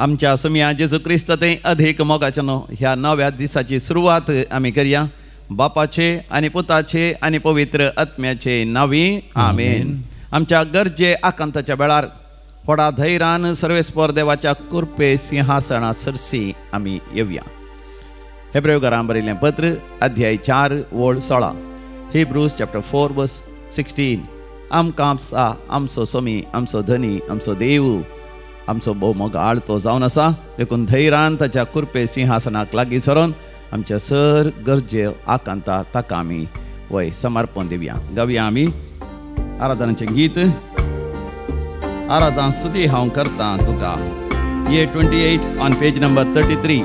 आमच्या सोमया जेजू क्रिस्त ते अधिक मोगाच्या न्हू ह्या नव्या दिसाची सुरवात आमी करया. बापाचे आनी पुताचे आनी पवित्र आत्म्याचे नांवी आमेन. आमच्या गरजे आकांताच्या वेळार व्हडा धैरान सर्वेस्पर देवाच्या कृपे सिंहासना सरशी आमी येवया. हेब्रेव घरां बरयल्लें पत्र अध्याय 4 ओळ 16, हिब्रूज चॅप्टर 4 वर्स 16. आमकां आमचा आमचो सोमी, आमचो धनी, आमचो देव, आमचो भोव मोगाळ तो जावन आसा. देखून धैरान ताच्या कृपे सिंहासनाक लागीं सरोन आमच्या सर गरजे आकांता ताका आमी वय समर्पण दिवया. गावया आमी आराधनाचें गीत. आराधना स्तुती हांव करतां तुका. A 28 on page number 33.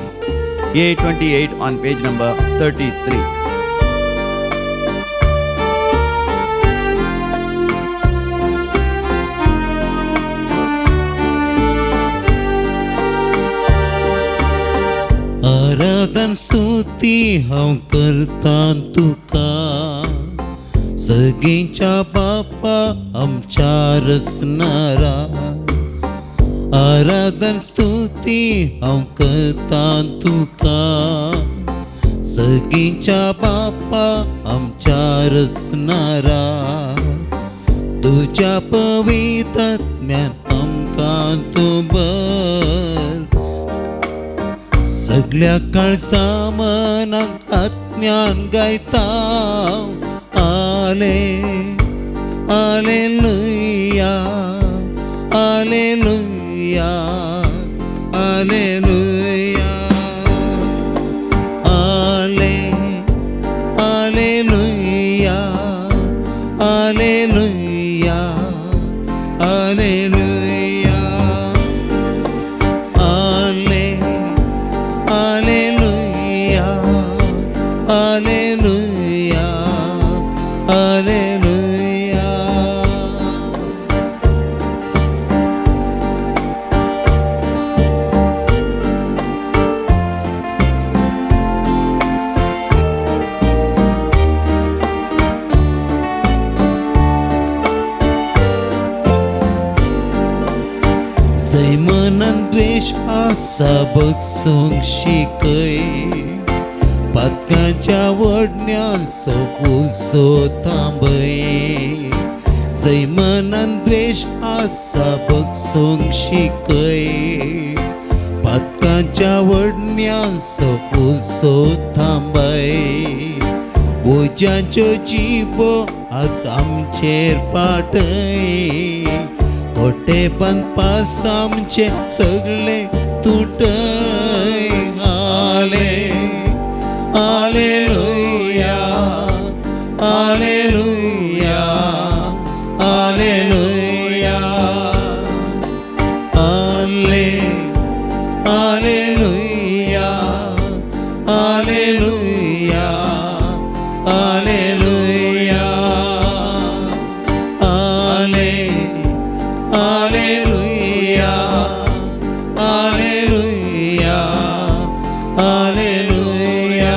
A 28 on page number 33. आराधन स्तुती हांव करतां तुका, सगळींच्या बापा आमच्या रचणारा. आराधन स्तुती हांव करतां तुका, सगळींच्या बापा आमच्या रचणारा. तुज्या पवित्रात्म्यान आमकां तूं भर, सगळ्या काळजा मनान आत्म्यान गायता. आले आलेलुया आलेलुया आलेलुया आले आलेलुया आलेलुया आलेलुया आले आलेलुया आलेलुया आलेलुया. जंय मनान द्वेश आसा बगसूंक शिकय, पातकांच्या वडण्यान सोपूसो थांबय. जंय मनान द्वेश आसा बगसूंक शिकय, पातकांच्या वडण्यान सोपूसो थांबय. उज्यांच्यो जिबो आज आमचेर पाटय, कोटे बांदपास आमचे सगळे तुटय. आले आलेलुया आलेलुया आलेलुया आले आलेलुया आलेलुया आलेलुया आले आलेलुया आलेलुया आलेलुया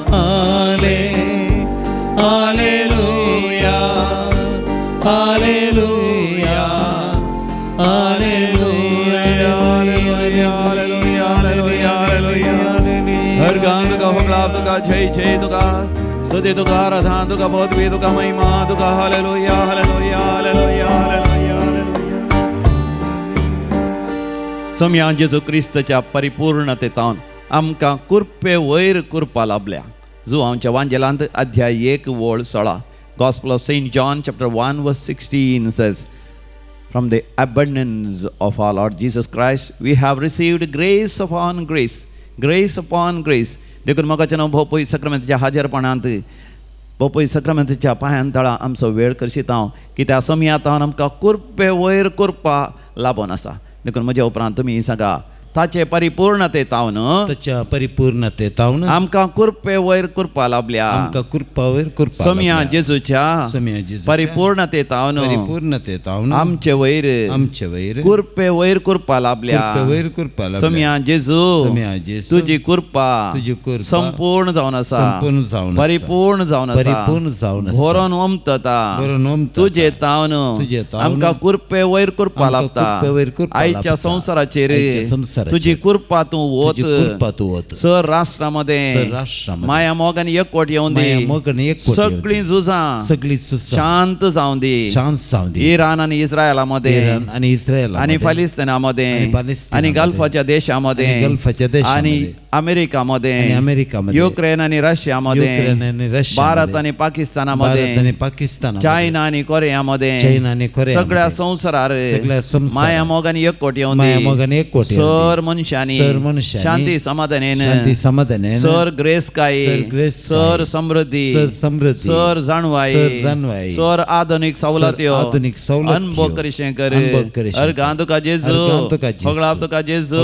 आले आलेलुया आलेलुया आलेलुया. हर गान तुका हुमलाप तुका, जय जय तुका, स्तुती तुका, आराधना तुका, पदवी तुका, महिमा तुका. Hallelujah hallelujah hallelujah hallelujah hallelujah. Somaiya जेजू क्रिस्तच्या परिपूर्णतेतावन आमकां कुर्पे वयर कुरपा लाभल्या. जुवांच्या वांजेलांत अध्याय 1 ओळ 16, Gospel of Saint John chapter 1 verse 16 says, From the abundance of our Lord Jesus Christ, we have received grace upon grace, grace upon grace. देखून मोगाचें नांव भोवपय सक्रामेंताच्या हाजेरपणांत, भोवपय सक्रामेंताच्या पांयान तळा आमचो वेळ करशीत हांव, कित्याक सोमया तावन आमकां कुर्पे वयर कुरपा लाबोन आसा. देखून म्हज्या उपरांत तुमी सांगा, ताचे परिपूर्णते तावन, ताच्या परिपूर्णते तावन आमकां कृपे वयर कृपा लाभल्या, आमकां कृपा वयर कृपा सोमया जेजूच्या परिपूर्णते तावन, परिपूर्णते तावन आमचे वयर, आमचे वयर कृपे वयर कृपा लाभल्या, कृपे वयर कृपा लाभल्या. सोमया जेजू, सोमया जेजू, तुजी कृपा, तुजी कृपा संपूर्ण जावन आसा, संपूर्ण जावन, परिपूर्ण जावन आसा, परिपूर्ण जावन आसा, भरोन ओमतता, भरोन ओमतता, तुजे तावन, तुजे तावन आमकां कृपे वयर कृपा लाभता. कृपे वयर कृपा आयच्या संवसाराचेर तुजी कृपा तूं वत, कृपा तूं वत, सर राष्ट्रामध्ये माया मोग आनी एकवट येवन दी, सगळीं झुजां, सगळीं झुजां शांत जावन दी, शांत जावन दी. इराण आनी इस्रायलामध्ये, आनी इस्रायल आनी फालिस्तानामध्ये, आनी गल्फाच्या देशामध्ये, गल्फाच्या देशामध्ये, आनी अमेरिकामध्ये, अमेरिकामध्ये, युक्रेन आनी रशियामध्ये, भारत आनी पाकिस्तानामध्ये, आनी पाकिस्तान, चायना आनी कोरियामध्ये, चायना आनी कोरिया, सगळ्या संवसारार सगळ्या संवसारार माया मोग आनी एकवट येवन माया दी, मोग आनी एकवट येवन सर मनशांनी, सर मनशांनी शांती समाधानेन, शांती समाधानेन, सर ग्रेस काय, सर ग्रेस, सर समृद्धी, सर समृद्धी, सर जाणवाय, सर जाणवाय, सर आधुनिक सवलत्यो, आधुनिक सवलत्यो, अनुभव करिशें कर, अनुभव करिशें. अर्गां तुका जेजू, होगळाप तुका जेजू,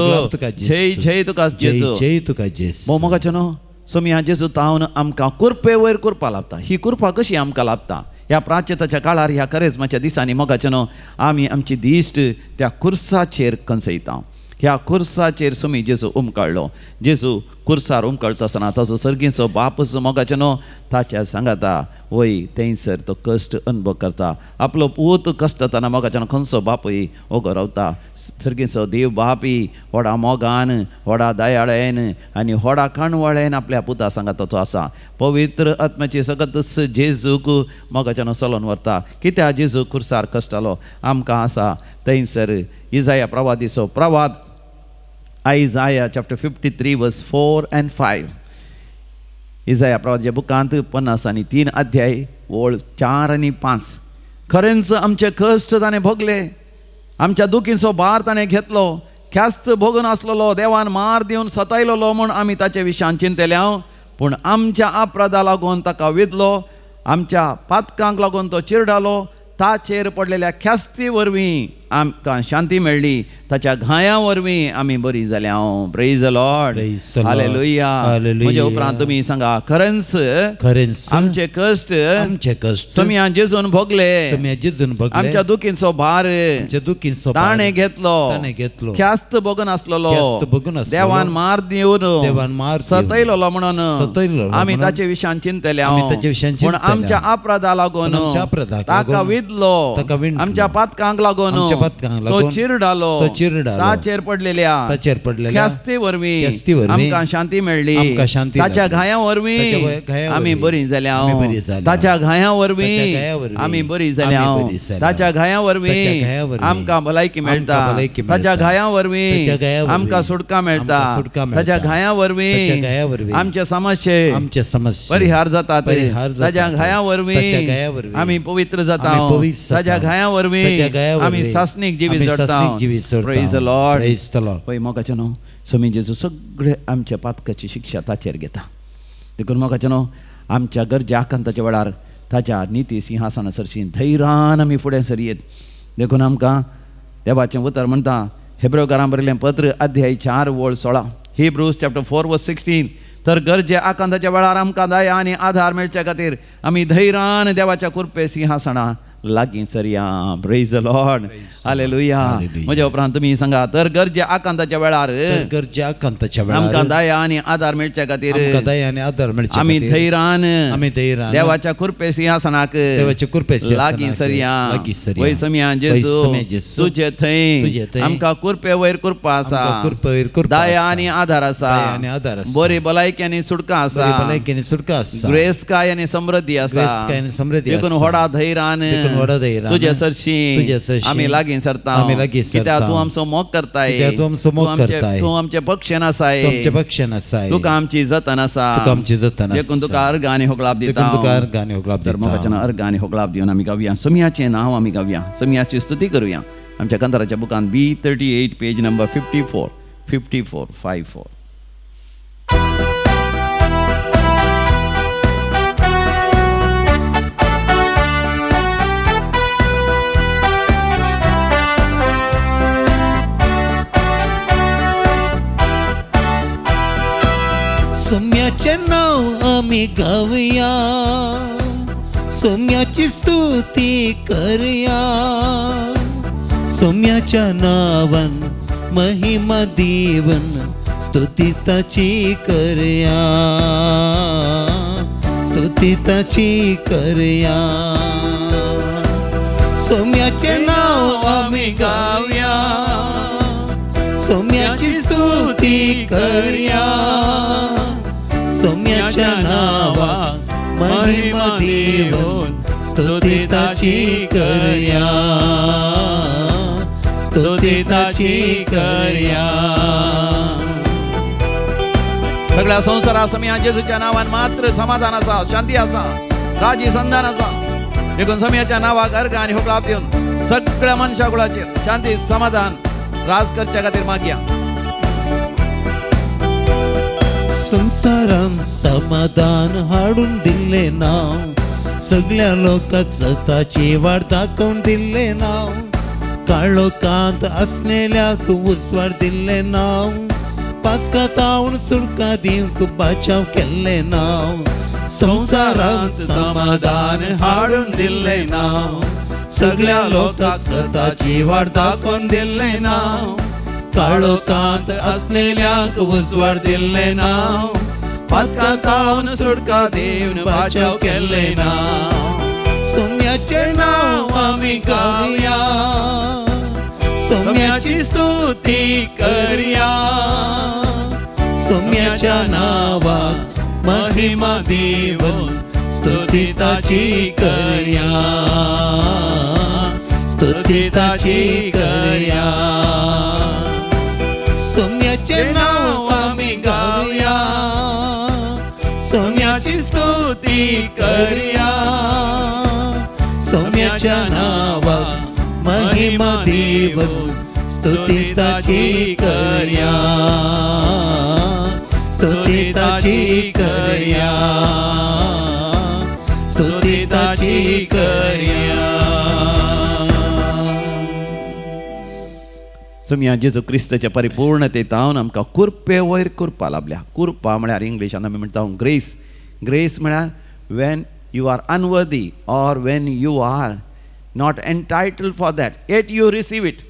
जय जय तुका जेजू, जय तुका जेजू. मोगाचो न्हू सोमया जेजू तावन आमकां कृपे वयर कृपा लाभता. ही कृपा कशी आमकां लाभता? ह्या प्राचेताच्या काळार, ह्या करेजमाच्या दिसांनी मोगाचो न्हू आमी आमची दिश्ट त्या कुर्साचेर कंसयता. ह्या कुर्साचेर सोमी जेजू उमकाळ्ळो. जेजू कुर्सार उमकाळटा आसतना ताचो सर्गीचो बापूच मोगाचो न्हू ताच्या सांगाता वय थंयसर तो कश्ट अनुभव करता. आपलो पूत कश्टतना मोगाचो न्हू खंयचो बापूय ओगो रावता. सर्गीचो देव बापी व्हडा मोगान, व्हडा दयाळेन आनी व्हडा काणवाळेन आपल्या पुता सांगाता तो आसा. पवित्र आत्म्याची सगळतच जेजूक मोगाचो न्हू चलोवन व्हरता. कित्याक जेजू कुर्सार कश्टालो आमकां आसा थंयसर इजाया प्रवादीचो प्रवाद, Isaiah chapter 53 verse 4 and 5. Isaiah प्रवादाच्या बुकांत 53 अध्याय ओळ 4 आनी 5. खरेंच आमचे कश्ट ताणें भोगले, आमच्या दुखीचो भार ताणें घेतलो, ख्यास्त भोगून आसलेलो, देवान मार दिवन सतायलेलो म्हूण आमी ताचे विशयान चिंतले. पूण आमच्या अपराधा लागून ताका विदलो, आमच्या पातकांक लागून तो चिरडालो, ताचेर पडलेल्या ख्यास्ती वरवीं आमकां शांती मेळ्ळी, ताच्या घायां वरवीं आमी बरी जाल्या. Praise the Lord, hallelujah. म्हज्या उपरांत तुमी सांगा, खरेंच खरेंच आमचे कश्ट, आमचे कश्ट सोमया जेजून भोगले, सोमया जेजून भोगले, आमच्या दुखींचो भार, आमच्या दुखींचो ताणें घेतलो, ताणें घेतलो, ख्यास्त भोगून आसलेलो, ख्यास्त भोगून आसलेलो, देवान मार दिवन, देवान मार सतयलेलो म्हणून सतयलेलो, आमी ताचे विशयान चिंतले. आमी ताचे विशयान पूण आमच्या अपराधा लागून, आमच्या अपराधाक ताका विदलो, ताका विणलो, आमच्या पातकांक लागून, तो चिरडालो, तो चिरडालो, ताचेर पडलेल्या, ताचेर पडलेल्या ख्यास्ती वरवीं आमकां शांती मेळ्ळी, ताच्या घायां वरवीं आमी बरी जाल्या, ताच्या घायां वरवीं आमी बरी जाल्या, ताच्या घायां वरवीं आमकां भलायकी मेळटा, ताच्या घायां वरवीं आमकां सुटका मेळटा, ताच्या घायां वरवीं आमचे समस्ये, आमचे समस्ये परिहार जातात, ताच्या घायां वरवीं आमी पवित्र जाता, ताच्या घायां वरवीं आमी सासणीक जिवीत जडता. Praise the Lord, praise the Lord. पळय मोगाचो न्हू सोमी जेजू सगळे आमच्या पातकाची शिक्षा ताचेर घेता. देखून मोगाचो न्हू आमच्या गरजे आकांताच्या वेळार ताच्या निती सिंहासना सरशी धैर्यान आमी फुडें सरयेत. देखून आमकां देवाचें उतर म्हणटा, हेब्रेवकारां बरयलें पत्र अध्याय 4 ओळ 16, Hebrews chapter 4 verse 16. तर गरजे आकांताच्या वेळार आमकां दया आनी आधार मेळचे खातीर आमी धैर्यान देवाच्या कृपे सिंहासना लागीं सरया. Praise the Lord, hallelujah. म्हज्या उपरांत तुमी सांगा, तर गरजे आकांताच्या वेळार, गरजे आकांताच्या वेळार आमकां दया आनी आधार मेळचे खातीर, आमकां दया आनी आधार मेळचे आमी धैर्यान, आमी धैर्यान देवाच्या कृपे सिंहासनाक, देवाच्या कृपे लागीं सरया. लागीं सरया. वय सोमया जेजू, तुजे थंय आमकां कृपे वयर कृपा आसा, कृपे वयर कृपा, दया आनी आधार आसा, आनी आधार आसा, बरी भलायकी आनी सुटका आसा, भलायकी आनी सुटका आसा, ग्रेसकाय आनी समृद्धी आसा, ग्रेसकाय आनी समृद्धी आसा. देखून व्हडा धैर्यान तुजे सरशी आमी लागीं सरता, कित्याक तूं आमचो मोग करताय, तूं आमचो मोग करताय, तूं आमचे पक्षान आसाय, आमचे पक्षान आसाय, तुका आमची जतन आसा, तुका आमची जतन आसा. देखून तुका अर्घ आनी होगळाप दिता, तुका अर्घ आनी होगळाप दिता. तर मोगाच्यान अर्घ आनी होगळाप दिवन आमी गावया, सोमयाचें नांव आमी गावया, सोमयाची स्तुती करुया. आमच्या कंतराच्या बुकान B38 page number 54 54 54. सोम्याचें नांव आमी गावया, सोम्याची स्तुती करया. सोम्याच्या नांवान महिमा दिवन स्तुती ताची करया, स्तुती ताची करया. सोम्याचें नांव आमी गावया, सोम्याची स्तुती करया. सोम्याच्या नांवाक महिमा दिवन स्तुती ताची करया, स्तुती ताची करया. सगळ्या संवसारा समिया जेजूच्या नावान मात्र समाधान आसा, शांती आसा, राजी संधान आसा. देखून समियाच्या नावाक अर्घ आनी होकळाप दिवन सगळ्या मनशा कुळाचेर शांती समाधान राज करच्या खातीर मागया. संवसारान समाधान हाडून दिल्लें नांव, सगळ्या लोकांक सताची वाट दाखोवन दिल्लें नांव, काळोखांत आसलेल्याक उजवाड दिल्लें नांव, पातका तावन सुटका दिवंक बाचाव केल्लें नांव. संवसारान समाधान हाडून दिल्लें नांव, सगळ्या लोकांक सताची वाट दाखोवन दिल्लें नांव, काळोखांत आसलेल्याक उजवाड दिल्लें नांव, पातका तावन सुटका दिवन बाचाव केल्लें नांव. सोम्याचें नांव आमी गावया, सोम्याची स्तुती करया. सोम्याच्या नांवाक महिमा दिवन स्तुती ताची करया, स्तुती ताची करया. सोम्याचें नांव आमी गावया, सोम्याची स्तुती करया. सोम्याच्या नांवाक महिमा दिवन स्तुती ताची करया, स्तुती ताची करया, स्तुती ताची करया. समिया जेजू क्रिस्ताच्या परिपूर्णतेतावन आमकां कुरपे वयर कुरपा लाभल्या. कुरपा म्हळ्यार इंग्लिशान आमी म्हणटा ग्रेस. ग्रेस म्हळ्यार when you are unworthy or when you are not entitled for that yet you receive it.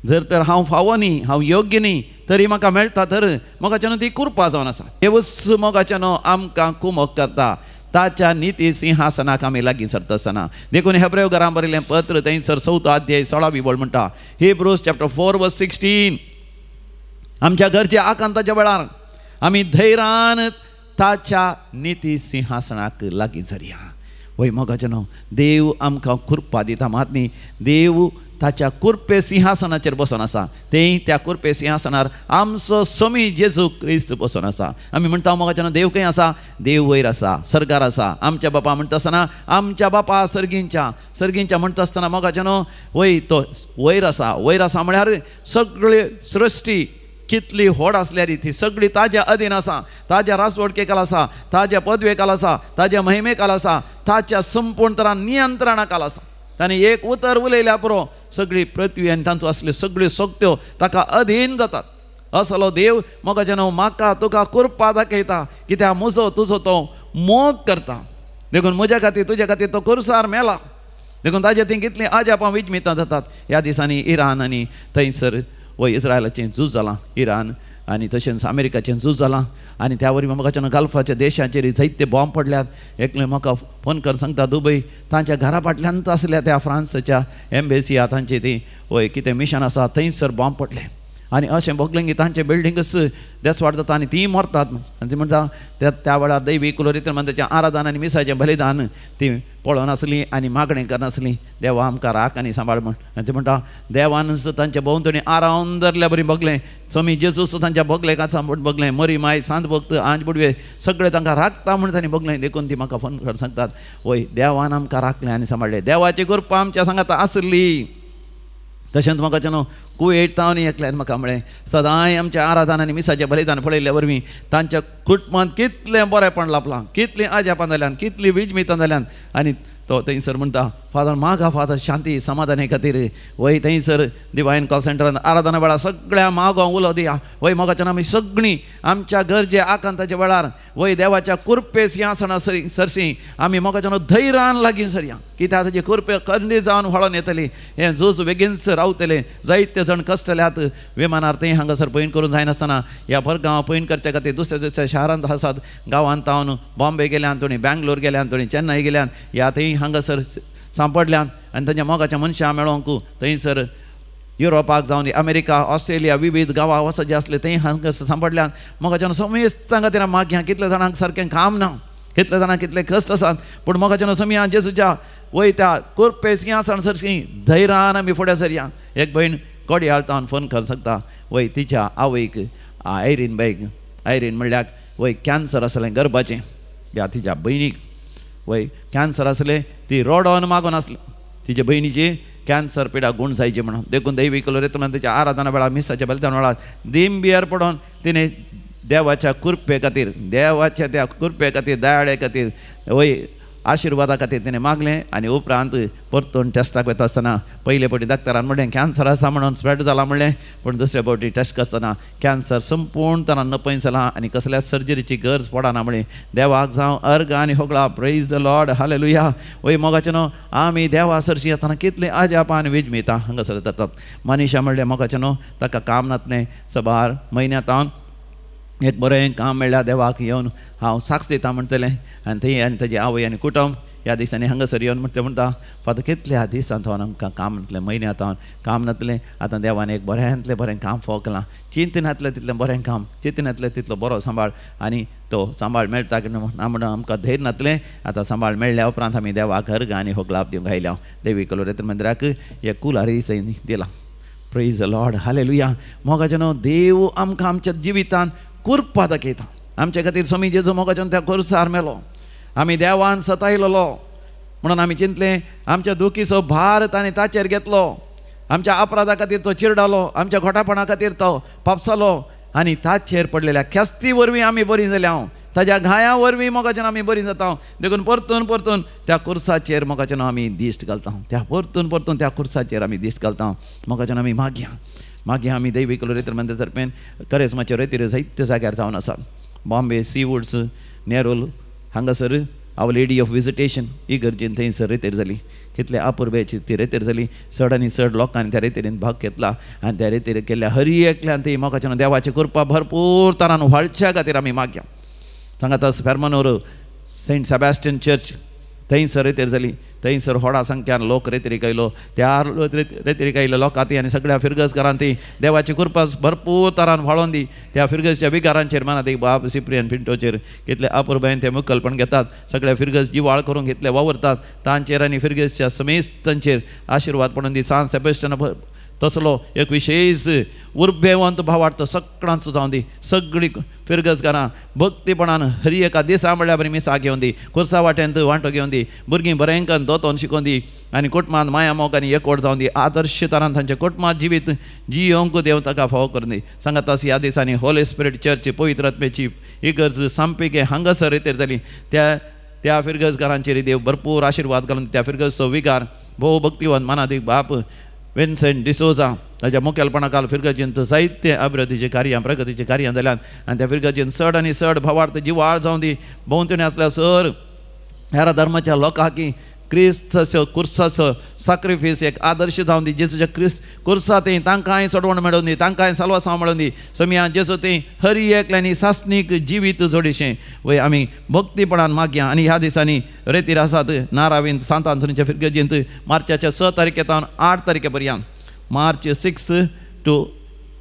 जर तर हांव फावो न्ही, हांव योग्य न्ही, तरी म्हाका मेळटा तर मोगाच्यान ती कुरपा जावन आसा. देवूच मोगाच्यान आमकां कुमक करता ताच्या निती सिंहासनाक आमी लागीं सरता आसतना. देखून हेब्रेव घरां बरयलें पत्र थंयसर 4 अध्याय 16वी वळ म्हणटा, हिब्रूज चॅप्टर 4 वर्स 16, आमच्या घरच्या आकांताच्या वेळार आमी धैर्यान ताच्या निती सिंहासनाक लागीं सरया. वय मोगाच्यानो, देव आमकां कृपा दिता मात न्ही, देव ताच्या कुरपे सिंहासनाचेर बसून आसा. तें त्या कुरपे सिंहासनार आमचो समी जेजू क्रिस्त बसून आसा. आमी म्हणटा मोगाच्यानो देव खंय आसा? देव वयर आसा, सरकार आसा. आमच्या बापा म्हणटा आसतना आमच्या बापा सर्गींच्या, सर्गींच्या म्हणटा आसतना मोगाच्यानो वय तो वयर आसा. वयर आसा म्हळ्यार सगळी सृश्टी कितली व्हड आसल्यार ती सगळी ताज्या अधीन आसा, ताज्या रासवडकेकाल आसा, ताज्या पदवेकाल आसा, ताज्या महिमेकाल आसा, ताच्या संपूर्ण तरान नियंत्रणाकाल आसा. ताणें एक उतर उलयल्या पुरो सगळी पृथ्वी आनी तांचो आसल्यो सगळ्यो शक्त्यो ताका अधीन जातात. असलो देव मोगाच्यानो म्हाका तुका कृपा दाखयता, कित्याक म्हजो तुजो तो मोग करता. देखून म्हज्या खातीर तुज्या खातीर तो कुर्सार मेला. देखून ताजे थंय कितलीं अजापां विजमितां जातात. ह्या दिसांनी इराण आनी थंयसर वय इस्रायलाचें झूज जालां, इराण आनी तशेंच अमेरिकाचें झूज जालां आनी त्या वरवीं म्हाका गल्फाच्या देशाचेर जायते बॉम्ब पडल्यात. एकले म्हाका फोन कर सांगता दुबय तांच्या घरा फाटल्यानच आसल्या त्या फ्रांसाच्या एम्बेसी तांची ती वय कितें मिशन आसा थंयसर बॉम्ब पडले आनी अशें भोगलें की तांचे बिल्डिंगच देसवाड जाता आनी तीं मरतात. आनी ती म्हणटा त्या वेळार दैवी कुलोरितर मंदिराचें आराधन आनी मिसाचें बलिदान ती पळोवन आसली आनी मागणें करनासली, देवा आमकां राख आनी सांबाळ म्हण. आनी ती म्हणटा देवानच तांच्या भोंवतणी आरावन धरल्या बरी भोगलें, समी जेजूस तांच्या भोगले काचा म्हूण भोगलें, मरी माय सांत भक्त आंज बुडवे सगळें तांकां राखता म्हूण तांणी भोगलें. देखून ती म्हाका फोन करून सांगतात वय देवान आमकां राखलें आनी सांबाळ्ळें, देवाची कृपा आमच्या सांगाता आसली. तशेंच म्हाका न्हू कुवेट तावन एकल्यान म्हाका म्हळें सदांय आमच्या आराधन आनी मिसाचें बलिदान पळयल्ल्या वरवीं तांच्या कुटुंबांत कितलें बरेंपण लाभलां, कितलीं अजापां जाल्यान, कितलीं विजमितां जाल्यान. आनी तो तो थंयसर म्हणटा फादर मागा फादर शांती समाधाने खातीर वय थंयसर डिवायन कॉल सेंटरान आराधना वेळार सगळ्या मागो उलो दिया वय मोगाच्यान आमी सगळीं आमच्या गरजे आकांताच्या वेळार वय देवाच्या कुरपे सिंहासना सरशी आमी मोगाच्यान धैर्यान लागीं सरया कित्याक ताजे कुरपे खंडीत जावन व्हळोन येतली हें झूज बेगीनच रावतलें. जायते जण कश्टल्यात विमानार थंय हांगासर पयण करूंक जायनासतना ह्या भरगांव पयण करच्या खातीर दुसऱ्या दुसऱ्या शारांत आसात गांवांत तावन बॉम्बे गेल्यान थोडीं बँगलोर गेल्यान थोडीं चेन्नय गेल्यान ह्या थंय हांगासर सांपडल्यान आनी तांच्या मोगाच्या मनशां मेळोंक थंयसर युरोपाक जावन अमेरिका ऑस्ट्रेलिया विविध गांवां वचत जे आसले थंय हांगासर सांपडल्यान मोगाच्यान समेस्तां खातीर मागया. कितल्या जाणांक सारकें काम ना, कितल्या जाणांक कितले कश्ट आसात, पूण मोगाच्यान समिया जेजूच्या वय त्या कुरपे सिंहासन सरशी धैर्यान आमी फुडें सरया. एक भयण कोडयाळ तावन फोन करूंक शकता वय तिच्या आवयक आयरीन बायक, आयरीन म्हणल्यार वय कॅन्सर आसलें गर्भाचें, ह्या तिच्या भयणीक वय कॅन्सर आसलें, ती रोडोन मागून आसली तिचे भयणीची कॅन्सर पिडा गूण जायची म्हणून. देखून दैवी कलोरेत म्हणून तिच्या आराधना वेळार मिसाच्या बलिदान वेळार दिंबियर पडोन तिणें देवाच्या कुरपे खातीर, देवाच्या त्या कुरपे खातीर, दयाळे खातीर वय आशिर्वादा खातीर तिणें मागलें. आनी उपरांत परतून टेस्टाक वता आसतना पयले फावटी डॉक्टरान म्हणलें कॅन्सर आसा म्हणून स्प्रेड जाला म्हणलें, पूण दुसरे फावटी टेस्ट आसतना कॅन्सर संपूर्ण तरान नपयन जाला आनी कसल्याच सर्जरीची गरज पडना म्हणलें. देवाक जावं अर्ग आनी होगळा. प्रेज the Lord, hallelujah. वय मोगाचें न्हू आमी देवा सरशी येतना कितलीं अजापां आनी विजमितां हांगासर जातात. मनीशा म्हणलें मोगाचें न्हू ताका काम नातलें, सबार म्हयन्या एक बरें काम मेळ्ळ्यार देवाक येवन हांव साक्ष दिता म्हणटलें. आनी थंय आनी ताजी आवय आनी कुटुंब ह्या दिसांनी हांगासर येवन म्हणटा म्हणटा फादर कितल्या दिसां थावन आमकां काम नातलें, म्हयन्या थावन काम नातलें, आतां देवान एक बऱ्यांतलें बरें काम फोकलां, चिंतनातलें तितलें बरें काम, चिंतनातलें तितलो बरो सांबाळ आनी तो सांबाळ मेळटा की ना म्हणून आमकां धैर्य नातलें. आतां सांबाळ मेळ्ळ्या उपरांत आमी देवाक अर्घ आनी होगलाप दिवंक आयल्या. देवी कलोरेत मंदिराक एक कुलारी दिला. प्रेज the Lord, hallelujah. मोगाचें न्हू देव आमकां आमच्या जिवितान कुरपा दाखयता. आमचे खातीर स्वामी जेजू मोगाच्यान त्या खुर्सार मेलो, आमी देवान सतायलेलो म्हणून आमी चिंतलें आमच्या दुखीचो भार ताणें ताचेर घेतलो, आमच्या अपराधा खातीर तो चिरडालो, आमच्या घोटापणा खातीर तो पापसालो आनी ताचेर पडलेल्या ख्यास्ती वरवीं आमी बरीं जाल्या, ताज्या घाया वरवीं मोगाच्यान आमी बरीं जाता. देखून परतून परतून त्या खुर्साचेर मोगाच्यान आमी दिश्ट घालता, त्या परतून परतून त्या खुर्साचेर आमी दिश्ट घालता. मोगाच्यान आमी मागया मागीर आमी दैवी कलोरेत्र मंदिर तर्फेन करेजमाच्यो रेतीर जायत्या जाग्यार जावन आसात. बॉम्बे सीवूड्स नेरूल हांगासर our lady of visitation ही गरजेन थंयसर रेतीर जाली. कितले अपुरबायेची ती रेतीर जाली. चड आनी चड लोकांनी त्या रेतीरीन भाग घेतला आनी त्या रेतीर केल्ल्या हरी एकल्यान ती मोगाच्यान देवाची कृपा भरपूर तरान व्हाळच्या खातीर आमी मागया. सांगातास फेर्मानोर सेंट सेबॅस्टियन चर्च थंयसर रेतीर जाली. थंयसर व्हडा संख्यान लोक रेतीरीक आयलो. त्या रेतीरीक आयिल्ल्या लोकां ती आनी सगळ्या फिरगजकारां ती देवाची कृपा भरपूर तरान व्हाळोन दी. त्या फिरगजच्या विगारांचेर मनात एक बाब सिप्रियन पिंटोचेर कितले अपुरबायेन ते मुकलपण घेतात, सगळ्या फिरगज जिवाळ करून घेतले वावरतात तांचेर आनी फिरगजच्या समेस्तांचेर आशिर्वाद पडून दी. सांत सेबॅस्टियन तसलो एक विशेष उर्बेवंत भावार्थ सगळ्यांचो जावन दी. सगळीं फिरगजकारां भक्तीपणान हरी एका दिसा म्हणल्यार बरी मिसां घेवन दी, खुर्सा वाट्यांत वांटो घेवन दी, भुरगीं बरेंकन दोतोन शिकोवन दी आनी कुटुंबान माया मोग आनी एकवट जावन दी. आदर्श तरान तांचें कुटुंबात जिवीत जियोंक देव ताका फावो करून दी. सांगातास ह्या दिसांनी होली स्पिरीट चर्च पवित्र आत्म्याची इगर्ज सामपिके हांगासर रेतीर जाली. त्या त्या फिरगजकारांचेर देव भरपूर आशिर्वाद घालून त्या फिरगजचो विगार भोव भक्तिवंत मनादीक बाप विन्सेंट डिसोजा ताच्या मुखेलपणा खाल फिरगजींत जायते अभिवृद्धीचीं कार्यां प्रगतीचीं कार्यां जाल्यात आनी त्या फिरगजीन चड आनी चड भावार्थ जिवाळ जावन दी. भोंवतणी आसल्या सर हेर धर्माच्या लोकांक क्रिस्ताचो कुर्साचो साक्रिफीस एक आदर्श जावन दी. जेजूच्या क्रिस्त कुर्सा ती तांकांय सोडवण मेळोवन दी, तांकांय साल्वासांव मेळोवन दी. समिया जेजू ती हरी एकल्यांनी सासणीक जिवीत जोडीशें वय आमी भक्तीपणान मागया. आनी ह्या दिसांनी रेतीर आसात नारावींत सांत आंतोनीच्या फिरगजींत मार्चाच्या 6 तारखे तावन 8 तारखे पर्यंत, मार्च 6 to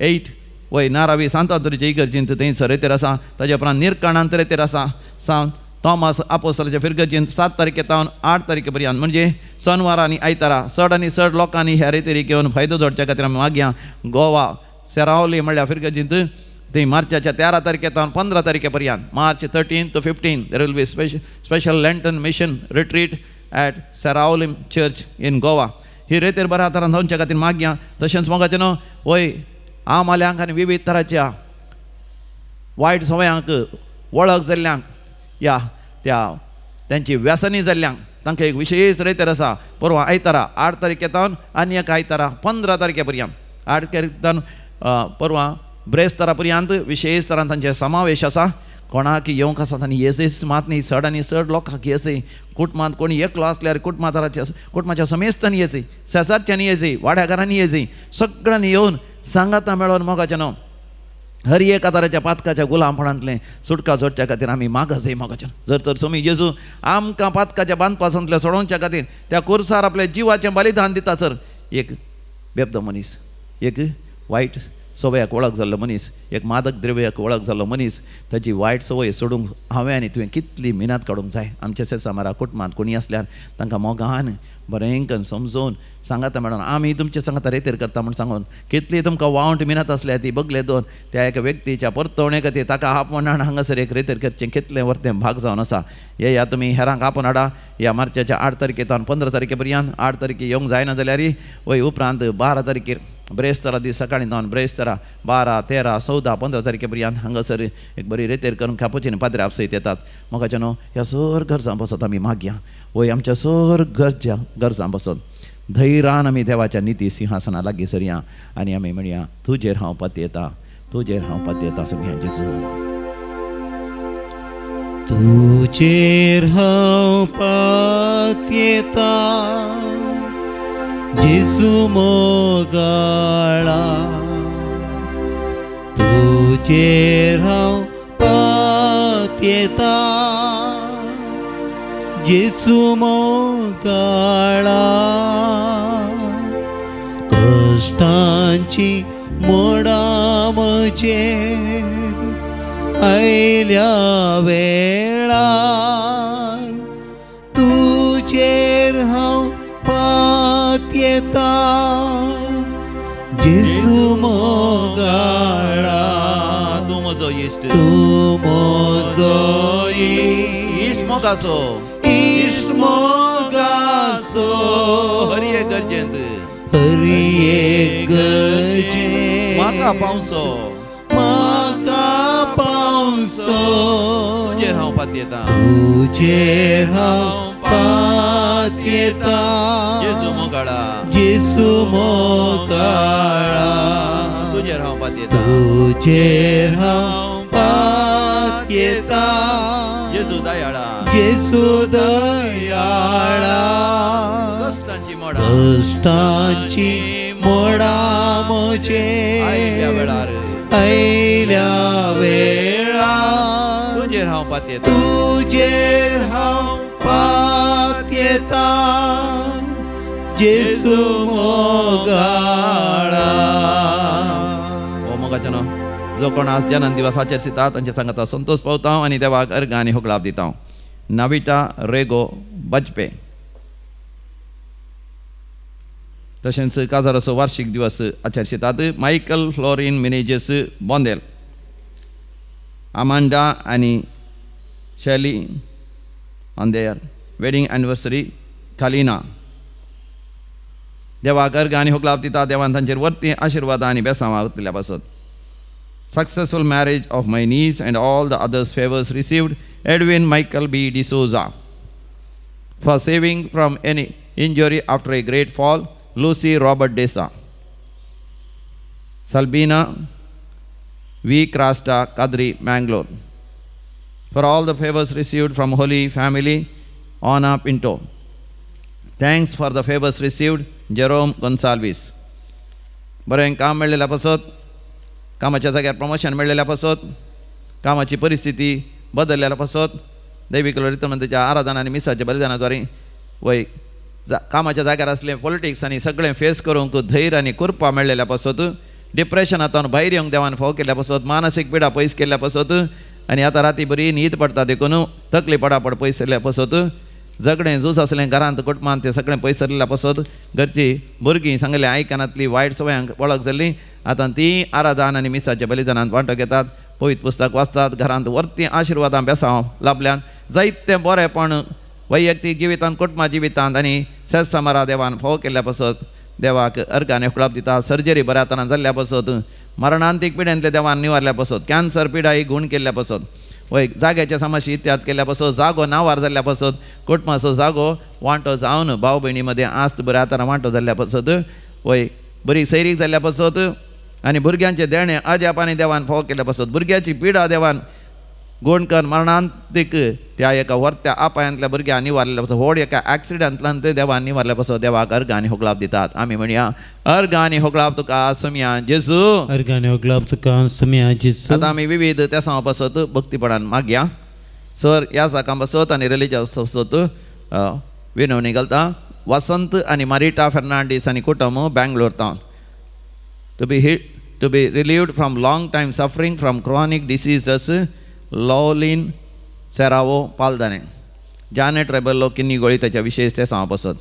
8 वय नारावी सांत आंतोनीच्या इगर्जींत थंयसर रेतीर आसा. ताज्या उपरांत निरकणांत रेतीर आसा सांत थॉमस आपोस्तलाच्या फिरगजींत 7 तारखे तावन 8 तारखे पर्यंत, म्हणजे सनवार आनी आयतारा चड आनी चड लोकांनी ह्या रेतीरी घेवन फायदो जोडच्या खातीर आमी मागया. गोवा सेरावली म्हणल्यार फिरगजींत थंय मार्चाच्या 13 तारखे तावन 15 तारखे पर्यंत, March 13 to 15 there will be special Lenten mission retreat at Seraulim church in Goa. ही रेतीर बऱ्या तरान जावच्या खातीर मागया. तशेंच मोगाचें न्हू वय आमाल्यांक आनी विविध तराच्या वायट सवयांक वळख जाल्ल्यांक या त्या त्यांची व्यसनी जाल्ल्यांक तांकां एक विशेष रेतेर आसा. परवां आयतारा 8 तारखे तावन आनी एक आयतारा 15 तारखे पर्यंत 8 तारखे तावन परवां ब्रेस्तारा पर्यंत विशेष तरान तांचे समावेश आसा. कोणाक येवंक आसा तांणी येसय मात न्ही, चड आनी चड लोकांक येसय. कुटुंबांत कोणी एकलो आसल्यार कुटुंबाच्या कुटुंबाच्या समेस्तांनी येसय, शेजारच्यांनी येसय, वाड्याघरांनी येसय, सगळ्यांनी येवन सांगाता मेळोन मोगाचें न्हू हर एका तराच्या पातकाच्या गुलामपणांतलें सुटका जोडच्या खातीर आमी मागासय मोगाचें. जर तर स्वामी जेजू आमकां पातकाच्या बांदपासांतलें सोडोवच्या खातीर त्या कुर्सार आपल्या जिवाचें बलिदान दिता सर एक बेबदो मनीस, एक वायट सवयाक वळख जाल्लो मनीस, एक मादक द्रव्याक वळख जाल्लो मनीस, ताची वायट संवय सोडूंक हांवें आनी तुवें कितली मिनात काडूंक जाय. आमच्या सेसामारा कुटुंबांत कोणी आसल्यार तांकां मोगान बरें करून समजून सांगाता मॅडम आमी तुमचे सांगाता रेतेर करता म्हूण सांगून कितली तुमकां वावंट मिनात आसल्या ती बगले दोन त्या एका व्यक्तीच्या परतवणे खातीर ताका आपोवन हाडून हांगासर एक रेतेर करचें कितलें वर्तें भाग जावन आसा. येया तुमी हेरांक आपोवन हाडा. ह्या मार्चाच्या 8 तारखे तावन 15 तारखे पर्यंत 8 तारखे येवंक जायना जाल्यार वय उपरांत 12 तारखेर ब्रेस्तारा दीस सकाळीं जावन ब्रेस्तारा 12, 13, 14, 15 तारखे पर्यंत हांगासर एक बरी रेतेर करून खापोचीन पाद्रे आपसयत येतात. म्हाका न्हू ह्या सर गरजां बसत आमी मागया. वय आमच्या सर गरजा गरजां बसत धैर्यान आमी देवाच्या निती सिंहासना लागीं सरया आनी आमी म्हणया तुजेर हांव पातयेता, तुजेर हांव पातयेता सगळ्या जेजू. तुजेर हांव पातयेता जेजू मोगाळा, तुजेर हांव पातयेता जेजू मोगाळा. कश्टांची मोडां म्हजेर आयल्या वेळार तुजेर हांव पातयेता जेजू मोगाळा. तूं म्हजो इश्ट, तूं म्हजो इश्ट मोगासो, इश्ट मोगासो, हर एक गरजेंत, हर एक गरजेंत म्हाका पावसो, म्हाका पावसो, तुजेर हांव पातयेता, तुजेर हांव पातयेता जेजू मोगाळा, जेजू मोगाळा, तुजेर हांव पातयेता, तुजेर हांव पातयेता जेजू दयाळा, जेजू दयाळा. कश्टांची मोडां, कश्टांची मोडां म्हजेर आयल्या वेळार, आयल्या वेळार तुजेर हांव पातयेता, तुजेर हांव पातयेता जेजू मोगाळा. ओ मोगाचें न्हू जो कोण आज जनन दिवस आचरिता तांचे सांगता संतोष पावता आनी देवाक अर्घ आनी होगळाप दिता. नाविटा रेगो बजपे. तशेंच काजाराचो वार्षिक दिवस आचरितात मायकल फ्लोरीन मिनेजेस बोंदेल, आमांडा आनी Shelly on their wedding anniversary Kalina. देवाक अर्घ आनी होगळाप दिता. देवान तांचेर वर्ती आशिर्वाद आनी बेसांवां दिल्या पासत. Successful marriage of my niece and all the others favors received, Edwin Michael B. D'Souza. For saving from any injury after a great fall, Lucy Robert Desa. Salbina V. Krasta Kadri, Mangalore. For all the favors received from Holy Family, Anna Pinto. Thanks for the favors received, Jerome Gonsalves. बरें काम मेळ्ळेल्या पासत, कामाच्या जाग्यार promotion मेळ्ळेल्या पासत, कामाची परिस्थिती बदललेल्या पासत, दैवीक रितमंताच्या आराधना आनी मिसाच्या बलिदाना द्वारे वय कामाच्या जाग्यार आसलें पॉलिटिक्स आनी सगळें फेस करूंक धैर्य आनी कृपा मेळ्ळेल्या पासत, डिप्रेशनांतल्यान भायर येवंक देवान फाव केल्ल्या पासत, मानसीक पिडा पयस केल्ल्या पासत आनी आतां राती बरी न्हीद पडटा देखून तकली पडापड पयस केल्ल्या पासत, झगडें झूज आसलें घरांत कुटुंबांत तें सगळें पयस सरलेल्या पासत, घरची भुरगीं सांगलें आयकनातली वायट सवयांक वळख जाल्ली आतां ती आराधन आनी मिसाच्या बलिदानांत वांटो घेतात, पवित्र पुस्तक वाचतात, घरांत वर्ती आशिर्वादां बेसांव लाभल्यान जायतें बरेंपण वैयक्तीक जिवितांत कुटुंबा जिवितांत आनी सेसामारा देवान फावो केल्ल्या पासत देवाक अर्घान होगळाप दिता. सर्जरी बऱ्या तरान जाल्ल्या पासत, मरणांतीक पिडेंतले देवान निवारल्या पासत, कॅन्सर पिडा ही गूण केल्ल्या पासत, वय जाग्याच्या समस्या इत्याद केल्या पासत जागो नांवार जाल्ल्या पासत कुटुंबाचो जागो वांटो जावन भाव भयणी मदें आस्त बऱ्या आतां वांटो जाल्ल्या पासत वय बरी सैरीक जाल्ल्या पासत आनी भुरग्यांचें देणें अजापांनी देवान फावो केल्या पासत भुरग्याची पिडा देवान गोंडकर मरणांतीक त्या एका व्हरत्या आपायांतल्या भुरग्यां निवारल्या पासत व्हड एका एक्सिडंटल्यान ते देवान निवारल्या पासत देवाक अर्घ आनी होगळाप दितात. आमी म्हणया अर्घ आनी होगळाप तुका समिया जेजू. अर्घ आनी होगळाप तुका समिया जेजू. आतां आमी विविध त्या पासत भक्तीपणान मागया. सर ह्या साकां पासत आनी रिलिजस पासत विनवणी घालता. वसंत आनी मारिटा फेर्नांडीस आनी कुटुंब Bangalore town to be relieved from long time suffering from chronic diseases Lovlin Serrao Paldane Janet Rebello Kinnigoli ताच्या विशेष ते सांगप आसत.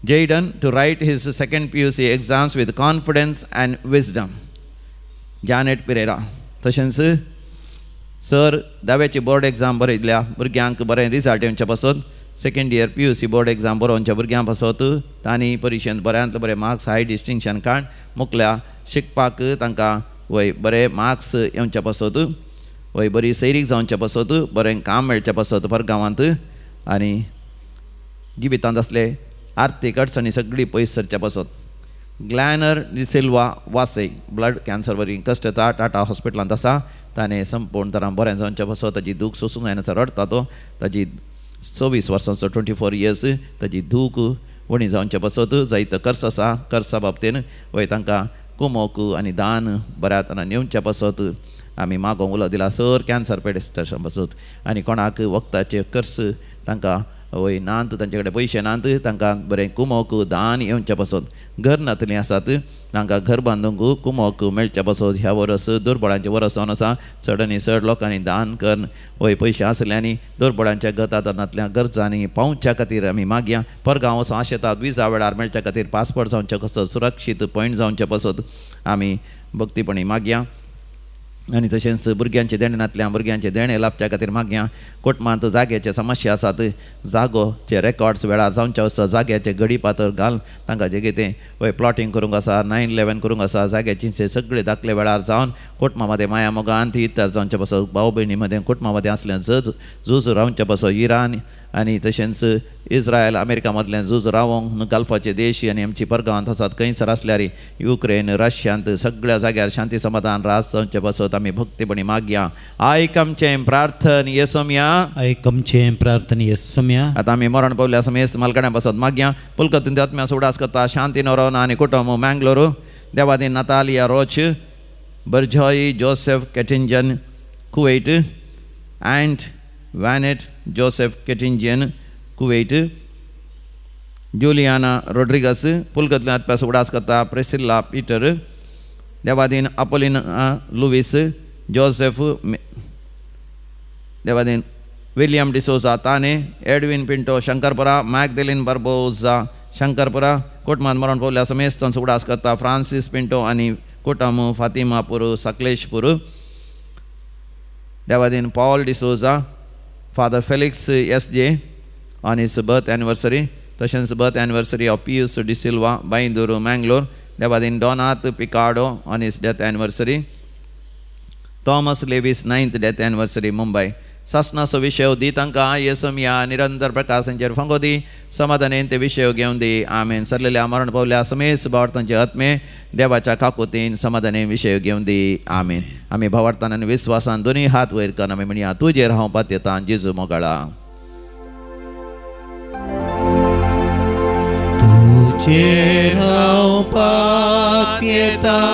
Jayden to write his second PUC exams with confidence and wisdom Janet Pereira. तशेंच sir धाव्याची board exam बरयतल्या भुरग्यांक बरें result येवचे पासत second year PUC board exam बरोवच्या भुरग्यां पासत तांणी परिक्षेंत बऱ्यांतले बरे मार्क्स हाय डिस्टिंक्शन काड मुकल्या शिकपाक तांकां वय बरे मार्क्स येवचे पासत वय बरी सैरीक जावचे पासत बरें काम मेळचे पासत परगांवांत आनी जिवितांत आसले आर्थीक अडचणी सगळी पयस सरचे पासत. ग्लॅनर डिसिल्वा वासय ब्लड कॅन्सर बरी कश्ट येता टाटा हॉस्पिटलांत आसा ताणें संपूर्ण तरान बरें जावचे पासत ताजी दूख सोसूंक जायना रडटा तो ताजी 24 वर्सांचो 24 इयर्स ताजी दूख उणी जावचे पासत जायतो कर्स आसा कर्सा बाबतीन वय तांकां कुमोक आनी दान बऱ्या तरान येवच्या पासत आमी मागोंक उलो दिला. सर कॅन्सर पेडेस्तां पासत आनी कोणाक वखदाचे कर्स तांकां वय नात तांचे कडेन पयशे नात तांकां बरें कुमोक दान येवचे पासत घर नातलीं आसात तांकां घर बांदूंक कुमोक मेळचे पासत ह्या वरस दुर्बळांचें वरस जावन आसा चड आनी चड लोकांनी दान करून वय पयशे आसले आनी दुर्बळांच्या गतांतल्या गरजांनी पावच्या खातीर आमी मागया. परगांव वचून आशेतात विजा वेळार मेळच्या खातीर पासपोर्ट जावचे पासत सुरक्षीत पॉयंट जावचे पासत आमी भक्तीपणी मागया. आनी तशेंच भुरग्यांचें देणें नातल्या भुरग्यांचें देणें लाभच्या खातीर मागया. कुटुंबांत जाग्याचे समस्या आसात जागोचे रेकॉर्ड्स वेळार जावचे आसा जाग्याचे घडी पातर घाल तांकां जें कितें वय प्लॉटींग करूंक आसा 9/11 करूंक आसा जाग्याचे सगळे दाखले वेळार जावन कुटुंबा मदें माया मोगान ती इतर जावचे पासत भाव भयणी मदें कुटुंबा मदें आसलें झूज झूज रावचे पासत इराण आनी तशेंच इस्रायल अमेरिका मदलें झूज रावोंक गल्फाचे देश आनी आमची परगांवांत आसात खंयसर आसल्यार युक्रेन रशियांत सगळ्या जाग्यार शांती समाधान राज जावचे पासत आमी भक्तीपणी मागया. आयक आमचें प्रार्थन येसोमया. आयक आमचें प्रार्थन येसोमया. आतां आमी मरण पावल्या समेस्त मालकड्यां पासत मागया. पुलकतीन आत्म्या उडास करता शांती नोरोना आनी कुटुंब मँगलोरू Devadin Natalia Roach Barjoy Joseph Ketinjan Kuwait and Vanet Joseph Ketinjan Kuwait Juliana Rodrigues पुलकतल्या आत्म्यास उडास करता Priscilla Peter Devadin Apolina Luis Joseph Devadin William D'Souza Thane Edwin Pinto Shankarpura Magdalene Barbosa Shankarpura कुटुंबांत मरण पावल्या समेस्तांचो उडास करता फ्रांसीस पिंटो आनी कुटुंब फातिमापूर Sakleshpur Devadin Paul D'Souza father Felix S J on his birth anniversary तशेंच birth anniversary of Pius D'Silva Byndoor Mangalore Devadin Donath Picado on his death anniversary Thomas Lewis 9th death anniversary Mumbai. सासनाचो विशय दी तांकां येसोमया निरंतर प्रकाशांचेर फांगो दी समाधानेन ते विशय घेवन दी. आमेन. सरलेल्या मरण पावल्या समेस भावार्थांचे आत्मे देवाच्या काकुतीन समाधानेन विशय घेवन दी. आमेन. आमी भावार्थान आनी विस्वासान दोनूय हात वयर करून आमी म्हणया तुजेर हांव पातयेतां जेजू मोगाळा. तुजेर हांव पातयेतां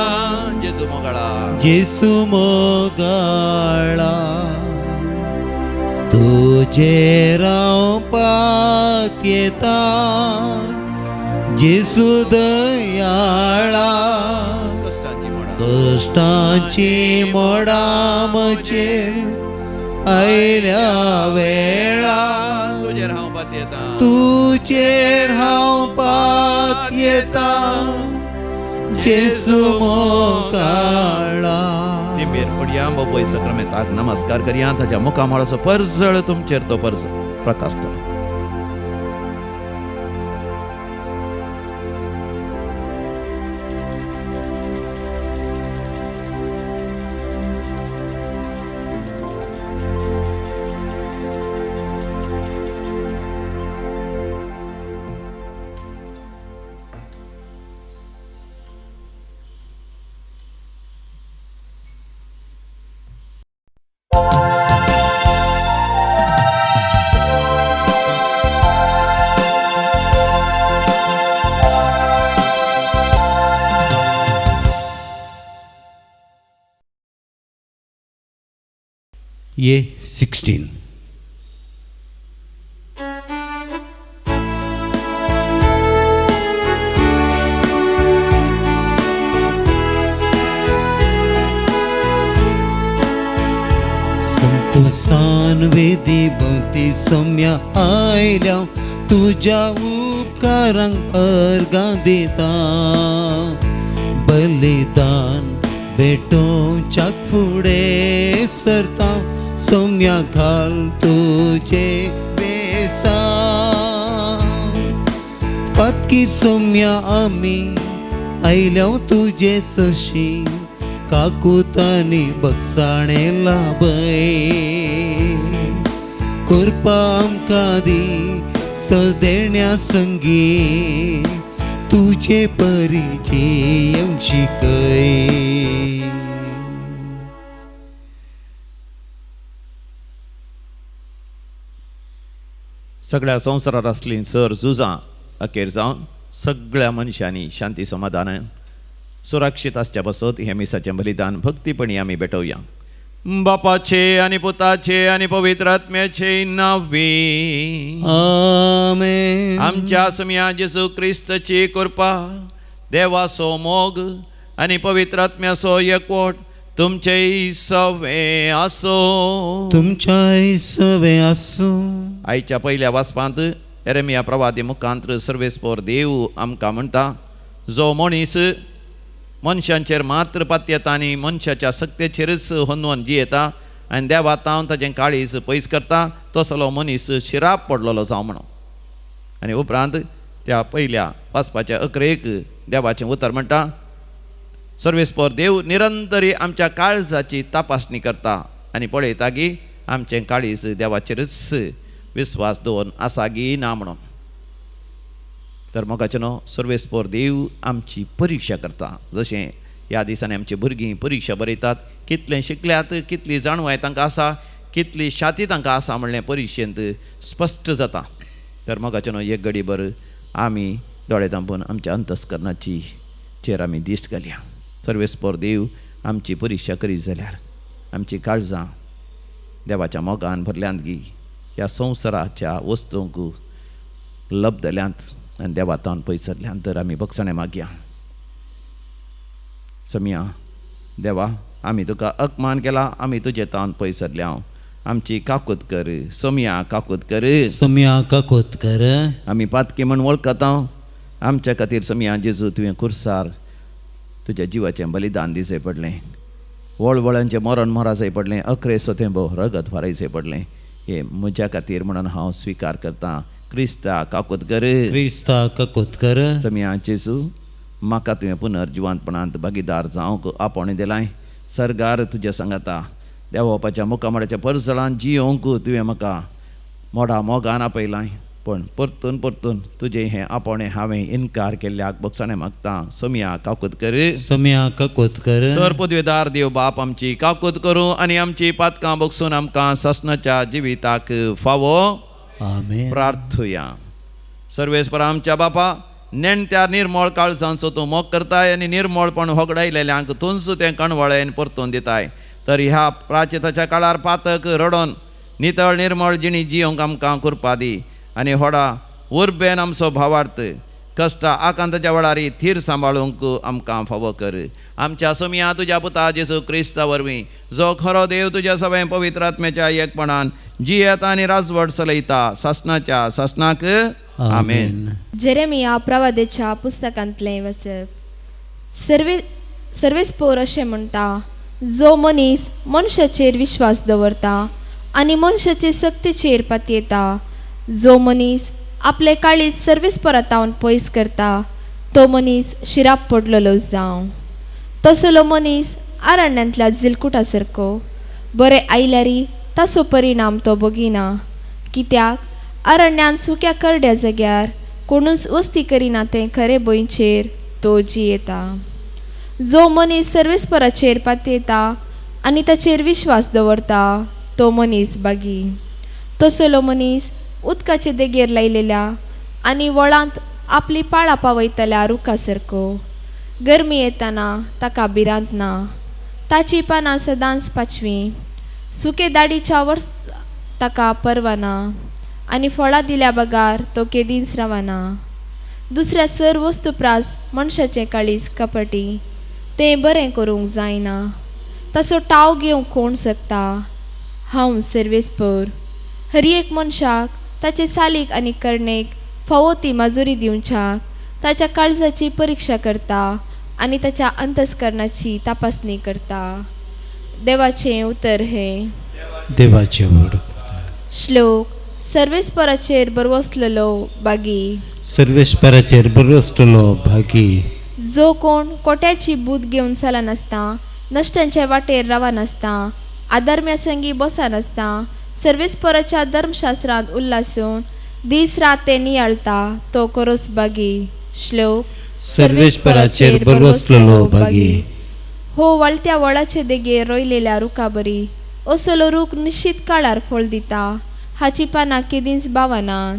जेजू मोगाळा. जेजू मोगाळा तुजेर हांव पातयेतां जेजू दयाळा कश्टांची मोडां म्हजेर आयल्या वेळा तुजेर हांव पातयेतां तुजेर हांव पातयेतां जेजू मोगाळा. तिंबेर पडया बाबय सक्रामेंताक नमस्कार करया ताच्या मुखामळाचो परजळ तुमचेर तो परजळ प्रकाशतलो. ये 16. संतोषान वेदी भोंवती सम्या आयल्या तुज्या उपकारांक अर्गां दिता. बलिदान भेटोवच्याक फुडें सरता सम्या घाल तुजे बेसा. पातकी सम्या आमी आयल्या तुजे सशी काकुतानी बगसाणे लाभय. कृपा आमकां दी सदेण्या संगी तुजे परिचय शिकय. सगळ्या संवसारार आसलीं सर झुजां अखेर जावन सगळ्या मनशांनी शांती समाधान सुरक्षीत आसच्या पासत हें मिसाचें बलिदान भक्तीपणी आमी भेटोवया. बापाचे आनी पुताचे आनी पवित्र आत्म्याचे नांवी आमेन. आमच्या सुम्या जेजू क्रिस्ताची कृपा, देवाचो मोग आनी पवित्र आत्म्याचो एकवट तुमचेय सवे आसो. तुमच्याय सवे आसूं. आयच्या पयल्या वाचपांत एरेमिया प्रवादी मुखांत्र सर्वेस्पोर देव आमकां म्हणटा, जो मनीस मनशांचेर मात्र पातयेता आनी मनशाच्या सक्तेचेरच होनवन जियेता आनी देवा तावन ताजें काळीज पयस करता तसलो मनीस शिराप पडलेलो जावं म्हणून. आनी उपरांत त्या पयल्या वाचपाच्या अकरेक देवाचें उतर म्हणटा, सर्वेस्पोर देव निरंतरी आमच्या काळजाची तपासणी करता आनी पळयता की आमचें काळीज देवाचेरच विस्वास दवरून आसा गी ना म्हणून. तर मोगाचें न्हू सर्वेस्पोर देव आमची परिक्षा करता. जशें ह्या दिसांनी आमची भुरगीं परिक्षा बरयतात, कितलें शिकल्यात, कितली जाणवाय तांकां आसा, कितली शाती तांकां आसा म्हणलें परिक्षेंत स्पश्ट जाता. तर मोगाचें न्हू एक घडीभर आमी दोळे धांपून आमच्या अंतस्करणाची चेर आमी दिश्ट घालया. सर्वेस्पोर देव आमची परिक्षा करीत जाल्यार आमची काळजां देवाच्या मोगान भरल्यांत गी ह्या संवसाराच्या वस्तूंक लब्धल्यांत आनी देवातान पयसरल्यांत तर आमी बगसणें मागया. समिया देवा, आमी तुका अपमान केला, आमी तुजे तावन पयसरल्या, आमची काकूत कर. समिया काकूत कर. सम्या काकूत कर. आमी पातकी म्हण वळखता, आमच्या खातीर समिया जेजू तुवें खुर्सार तुज्या जिवाचें बलिदान दिवचें पडलें, वळवळ्यांचें मरण मराचें पडलें, अकरे सतेंबो रगत फारायचें पडलें. हें म्हज्या खातीर म्हणून हांव स्विकार करतां. क्रिस्ता काकूत कर. क्रिस्ता काकूत कर. समिया जेजू, म्हाका तुवें पुनर्जिवंतपणांत भागीदार जावंक आपोवणें दिलाय. सर्गार तुज्या सांगाता देवोपाच्या मुखामळाच्या परजळान जियोवंक तुवें म्हाका मोडा मोगान आपयलाय. पूण परतून परतून तुजें हें आपोवणें हांवें इनकार केल्ल्याक बगसाणें मागता. समिया काकूत कर. समिया काकूत कर. सर पदवेदार देव बाप आमची काकूत करूं आनी आमची पातकां बगसून आमकां सासणाच्या जिविताक फावो. आमेन. प्रार्थुया. सर्वेस्पर आमच्या बापा, नेणत्या निर्मळ काळजांचो तूं मोग करताय आनी निर्मळपण होगडायलेल्यांक तूंच तें कणवळेन परतून दिताय. तर ह्या प्राचेताच्या काळार पातक रडोन नितळ निर्मळ जिणी जियोंक आमकां कृपा दी आनी होडा उर्बेन आमचो भावार्थ कश्टा आकांताच्या वेळार थीर सांबाळूंक आमकां फावो कर. आमच्या सोमया तुज्या पुता जेजू क्रिस्ता वरवीं, जो खरो देव तुज्या सगळ्या पवित्र आत्म्याच्या एकपणान जियेता आनी राजवट चलयता सासणाच्या सासणाक. आमेन. जेरेमिया प्रवादेच्या पुस्तकांतलें वसप. सर्वेस्पोर अशें म्हणटा, जो मनीस मनशाचेर विश्वास दवरता आनी मनशाचे सक्तीचेर पातयेता, जो मनीस आपले काळीज सर्वेस्परातावन पयस करता तो मनीस शिराप पडलेलो जावं. तसलो मनीस आरण्यांतल्या जिलकुटा सारको, बरें आयल्यारी ताचो परिणाम तो बगिना, कित्याक आरण्यांत सुक्या करड्या जाग्यार कोणूच वस्ती करिना तें खरें भंयचेर तो जियेता. जो मनीस सर्वेस्पराचेर पातयेता आनी ताचेर विश्वास दवरता तो मनीस बागी. तसलो मनीस उदकाचे देगेर लायलेल्या आनी वळांत आपली पाळां पावयतल्या रुखा सारको. गरमी येताना ताका भिरांत ना, ताची पानां सदांच पाचवीं. सुके दाडीच्या वर्स ताका परवाना आनी फळां दिल्या बगार तो केदींच रावना. दुसऱ्या सर वस्तू प्रास मनशाचें काळीज कपटी, तें बरें करूंक जायना. ताचो टाव घेवंक कोण शकता? हांव सर्वेस्पर हर एक मनशाक ताचे चालीक आनी करणेक फावो ती माजुरी दिवच्याक ताच्या काळजाची परिक्षा करता आनी ताच्या अंतस्करणाची तपासणी करता. देवाचें उतर हें. देवाचें व्हड. श्लोक. सर्वेस्पराचेर बरवसलेलो बागी. सर्वेस्पराचेर बरवसलेलो भागी. जो कोण कोट्याची बूद घेवन चलनासता, नश्ट्यांच्या वाटेर रावनासता, आदर्म्या संगी बसनासता, सर्वेस्पराच्या धर्मशास्त्रांत उल्लासून दीस रात ते नियाळता तो करोस बागी. श्लोक. सर्वेस्पराचेर बरवसलेलो भागी. हो वळत्या वळाचे देगेर रोयलेल्या रुखा बरी. असलो रूख निश्चित काळार फळ दिता, हाची पानां केदींच बावनात.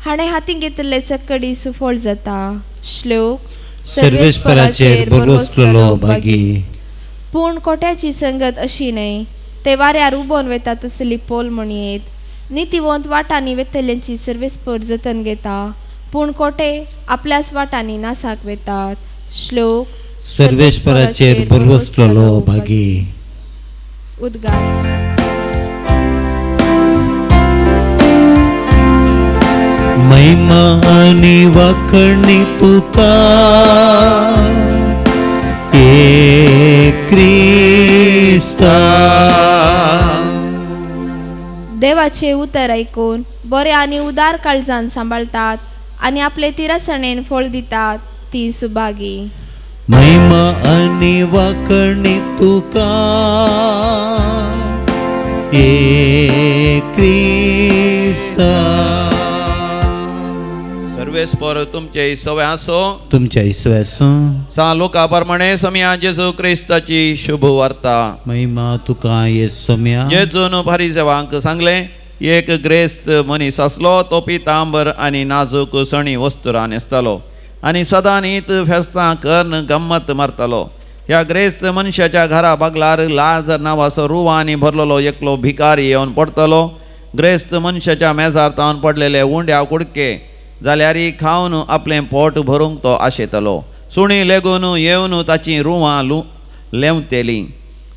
हाणें हातीं घेतिल्ले सकडी सुफळ जाता. श्लोक. सर्वेस्पराचेर बरवसलेलो भागी. पूण कोट्याची संगत अशी न्हय, ते वाऱ्यार उबोन वेता तसली पोल म्हणयेत. नितीवंत वाटांनी वेतल्यांची सर्वेस्पर जतन घेता, पूण कोटे आपल्याच वाटांनी नासाक वेतात. श्लोक. सर्वेस्पराचेर बरवसलेलो भागी. उद्गार. महिमा आनी वाखणी तुका ए क्रिस्ता. देवाचे उतर ऐकून बरे आनी उदार काळजान सांबाळतात आनी आपले तिरासणेन फळ दितात ती सुभागी. महिमा आनी वाखणी तुका ए क्रिस्ता. सर्वेस्पर तुमचे सवे आसो. तुमच्या इसव्यासो. सा लोका प्रमाणे समिया जेजू क्रिस्ताची शुभ वार्ता. महिमा तुका ये सम्या. जेजून फारिजेवांक सांगलें, एक ग्रेस्त मनीस आसलो, तो पितांबर आनी नाजूक सणी वस्तुरां न्हेसतालो आनी सदां न्हीत फेस्तां करून गम्मत मारतालो. ह्या ग्रेस्त मनशाच्या घरा बागलार लाजर नांवाचो रुवांनी भरलेलो एकलो भिकारी येवन पडटलो. ग्रेस्त मनशाच्या मेजार तावन पडलेले उंड्या कुडके जाल्यार खावन आपलें पोट भरूंक तो आशेतलो. सुणी लेगून येवन ताची रुवां लेंवतेलीं.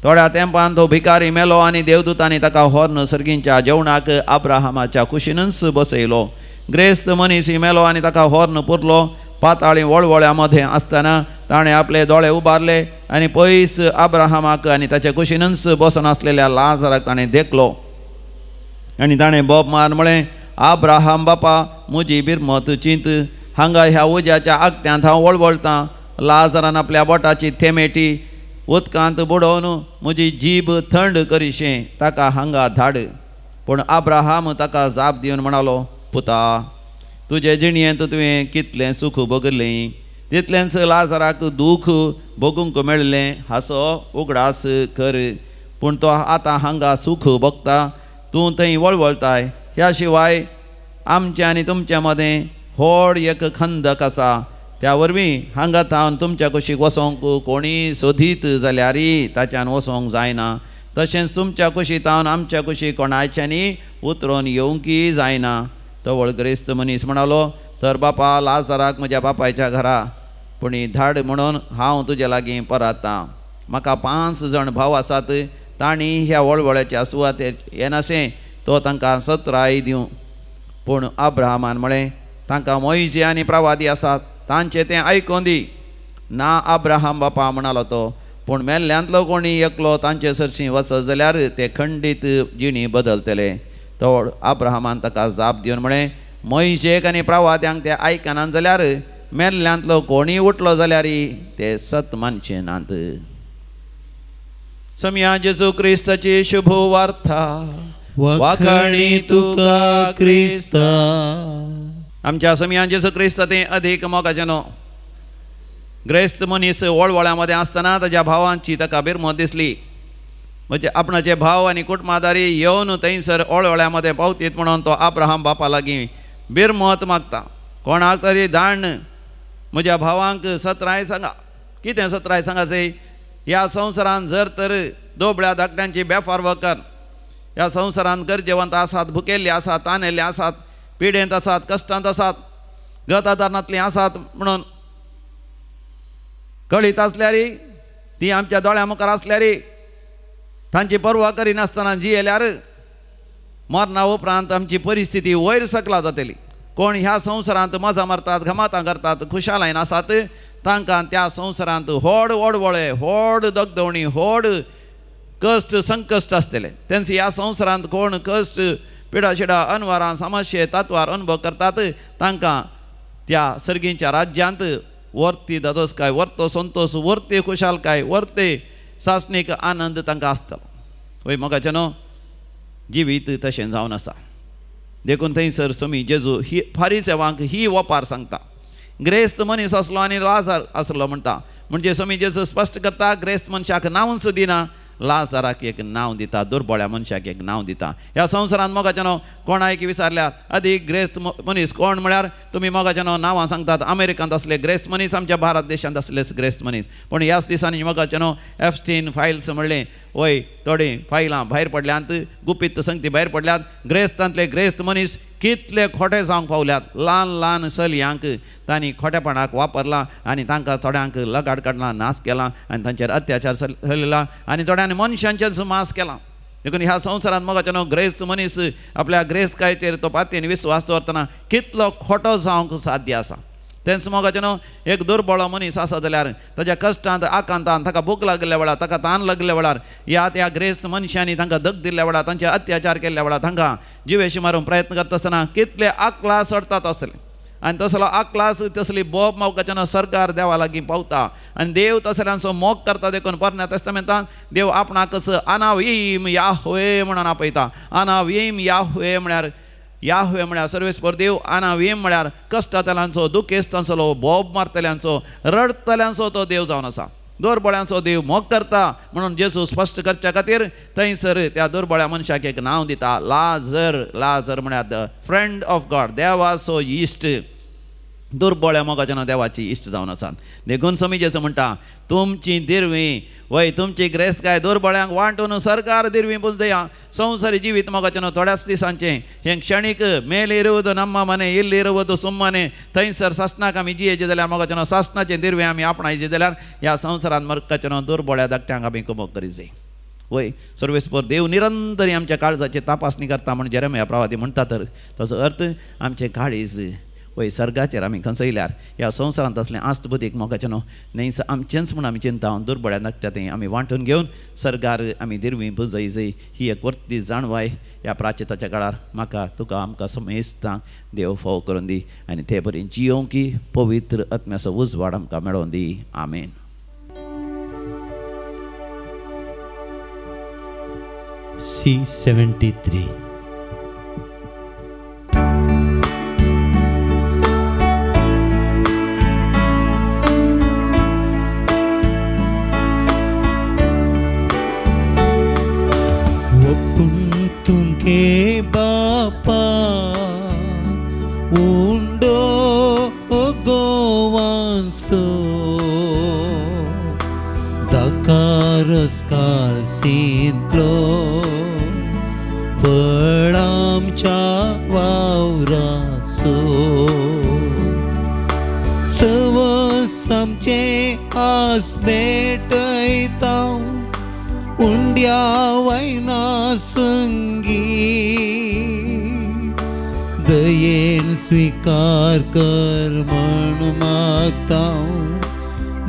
थोड्या तेंपान तो भिकारी मेलो आनी देवदूतांनी ताका व्हरून सर्गींच्या जेवणाक अब्राहमाच्या कुशीनूच बसयलो. ग्रेस्त मनीस मेलो आनी ताका व्हरून पुरलो. पाताळी वळवळ्या मदें आसतना ताणें आपले दोळे उबारले आनी पयस अब्राहमाक आनी ताच्या कुशीनूच बसून आसलेल्या लाजराक ताणें देखलो आनी ताणें बोब मार म्हळें, अब्राहम बापा, म्हजी बिरमत चिंत, हांगा ह्या उज्याच्या आगट्यांत हांव वळवळटां. लाजरान आपल्या बोटाची थेमेटी उदकांत बुडोवन म्हजी जीब थंड करिशें ताका हांगा धाड. पूण अब्राहम ताका जाप दिवन म्हणालो, पुता, तुजे जिणयेंत तुवें कितलें सूख भोगलें तितलेंच लाजराक दूख भोगूंक मेळ्ळें हाचो उगडास कर. पूण तो आतां हांगा सूख भोगता, तूं थंय वळवळताय. ह्या शिवाय आमच्या आनी तुमच्या मदें व्हड एक खंदक आसा, त्या वरवीं हांगा थावन तुमच्या कुशीक वचोंक कोणीय सोदीत जाल्यार ताच्यान वचोंक जायना, तशेंच तुमच्या कुशी थावन आमच्या कुशीक कोणाच्यानी उतरून येवंकय जायना. तवळ ग्रेस्त मनीस म्हणालो, तर बापा, लाजराक म्हज्या बापायच्या घरा पूण धाड म्हणून हांव तुजे लागीं परतां. म्हाका 5 जाण भाव आसात, तांणी ह्या वळवळ्याच्या सुवातेर येनाशें तो तांकां सत्राय दिवं. पूण अब्राहमान म्हळें, तांकां मोयजे आनी प्रवादी आसात, तांचें तें आयकों दी. ना अब्राहम बापा, म्हणालो तो, पूण मेल्ल्यांतलो कोणी एकलो तांचे सरशीं वचत जाल्यार ते खंडीत जिणी बदलतले. तो अब्राहमान ताका जाप दिवन म्हळें, मोयजेक आनी प्रवाद्यांक ते आयकनात जाल्यार मेल्ल्यांतलो कोणीय उठलो जाल्यार ते सत मानचे नात. सम्या जेजू क्रिस्ताची शुभ वार्ता. वाखाणी तुका क्रिस्ता. आमच्या सम्या जेजू क्रिस्ता ते अधिक मोगाचें. ग्रेस्त मनीस वळवळ्या मदें आसतना ताज्या भावांची ताका बिरमत दिसली. म्हणजे आपणाचे भाव आनी कुटुंबादारी येवन थंयसर ओळवळ्या मदें पावतीत म्हणून तो अब्राहम बापा लागीं बिरमत मागता. कोणाक तरी धाड म्हज्या भावांक सत्राय सांगा. कितें सत्राय सांगासे? ह्या संवसारान जर तर दोबळ्या धाकट्यांची बेफारव कर, ह्या संवसारान गरजेवंत आसात, भुकेल्ले आसात, तानेल्ले आसात, पिडेंत आसात, कश्टांत आसात, गतादारांतलीं आसात म्हणून कळीत आसल्यारी, ती आमच्या दोळ्या मुखार आसल्यारी तांची पर्वा करिनासतना जियेल्यार मरणा उपरांत आमची परिस्थिती वयर सकला जातली. कोण ह्या संवसारांत मजा मारतात, घमातां करतात, खुशालायन आसात, तांकां त्या संवसारांत व्हड वडवळे, व्हड दगदवणी, व्हड कश्ट संकश्ट आसतले. तेंच ह्या संवसारांत कोण कश्ट पिडाशिडा अनवारां समस्ये तत्वार अनुभव करतात तांकां त्या सर्गींच्या राज्यांत वर्ती दादोसकाय, वर्तो संतोश, वर्ती खुशालकाय, वर्ते सासणीक आनंद तांकां आसतलो. वय मोगाचें न्हू जिवीत तशें जावन आसा. देखून थंयसर समी जेजू ही फारीसेवांक ही वपार सांगता. ग्रेस्त मनीस आसलो आनी लाजार आसलो म्हणटा. म्हणजे समी जेजू स्पश्ट करता, ग्रेस्त मनशाक नांवच दिना, लाजाराक एक नांव दिता, दुर्बळ्या मनशाक एक नांव दिता. ह्या संवसारांत मोगाचें न्हू कोणाक विचारल्यार अदीक ग्रेस्त मनीस कोण म्हळ्यार तुमी मोगाचें न्हू नांवां सांगतात. अमेरिकांत आसले ग्रेस्त मनीस, आमच्या भारत देशांत आसले ग्रेस्त मनीस. पूण ह्याच दिसांनी मोगाचें न्हू एफस्टीन फायल्स म्हणलें, वय थोडीं फायलां भायर पडल्यांत, गुपीत संगती भायर पडल्यात. ग्रेस्तांतले ग्रेस्त मनीस कितले खोटे जावंक पावल्यात. ल्हान ल्हान चलयांक तांणी खोटेपणाक वापरलां आनी तांकां थोड्यांक लगाड काडला, नाश केला आनी तांचेर अत्याचार चलयला आनी थोड्यांनी मनशांचेच मास केला. देखून ह्या संवसारांत मोगाचें न्हू ग्रेस्त मनीस आपल्या ग्रेस्तकायेचेर तो पातयेन विस्वास दवरतना कितलो खोटो जावंक साध्य आसा. तेंच मोगाचें न्हू एक दुर्बळो मनीस आसा जाल्यार ताज्या कश्टांत आकांतान ताका भूक लागल्या वेळार, ताका तान लागल्या वेळार, ह्या त्या ग्रेस्त मनशांनी तांकां धग दिल्ल्या वेळार, तांचे अत्याचार केल्ल्या वेळार, तांकां जिवेशी मारूंक प्रयत्न करता आसतना कितले आकलास चडतात आसतले. आनी तसलो आकलास, तसली बोब मोगाचें न्हू सरकार देवा लागीं पावता आनी देव तसल्यांचो मोग करता. देखून पोरण्या तेस्तामेंतान देव आपणाकच अनावीम याहवे म्हणून आपयता. अनावीम याहवे म्हळ्यार, याहवे म्हळ्यार सर्वेस्पर देव, अनावीम म्हळ्यार कश्टांतल्यांचो, दुखेस्तांचो, बोब मारतल्यांचो, रडतल्यांचो तो देव जावन आसा. दुर्बळ्यांचो देव मोग करता म्हणून जेजू स्पश्ट करच्या खातीर थंयसर त्या दुर्बळ्या मनशाक एक नांव दिता, लाजर. लाजर म्हळ्यार the friend of God, देवाचो इश्ट. दुर्बळ्या मोगाचें न्हू देवाची इश्ट जावन आसात. देखून समी जेजू म्हणटा, तुमची दिरवी वय तुमची ग्रेस्तकाय दुर्बळ्यांक वांटून सरकार दिरवी पुंजया. संवसारी जिवीत मोगाचें न्हू थोड्याच दिसांचें हें क्षणीक. मेल इरुवद नम्मा मने, इल्ल इरुवद सुम्मने. थंयसर सासणाक आमी जियेचे जाल्यार मोगाचें न्हू सासणाचें दिरवें आमी आपणायचें जाल्यार ह्या संवसारांत मोगाचें न्हू दुर्बळ्या धाकट्यांक आमी कुमक करीजे. वय सर्वेस्पर देव निरंतर आमच्या काळजाची तपासणी करता म्हण जेरेमिया प्रवादी म्हणटा. तर ताचो अर्थ आमचें काळीज वय सर्गाचेर आमी खंचयल्यार ह्या संवसारांत आसलें आस्त बुदीक मोगाचें न्हू न्हय आमचेंच म्हूण आमी चिंता दुर्बळ्या नाकट्या तें आमी वांटून घेवन सर्गार आमी दिरवी पुंजयजय. ही एक वर्ती जाणवाय ह्या प्राचिताच्या काळार म्हाका तुका आमकां समेस्तांक देव फावो करून दी आनी ते बरी जियोंकी पवित्र आत्म्याचो उजवाड आमकां मेळोवन दी. आमेन. C73. तुमके बापा उंडो गोवांसो दाकारस्काल सिंतलो फळामच्या वावरासो सवस आमचे आस भेटयता उंड्या वैना संगी दयेन स्वीकार कर म्हण मागता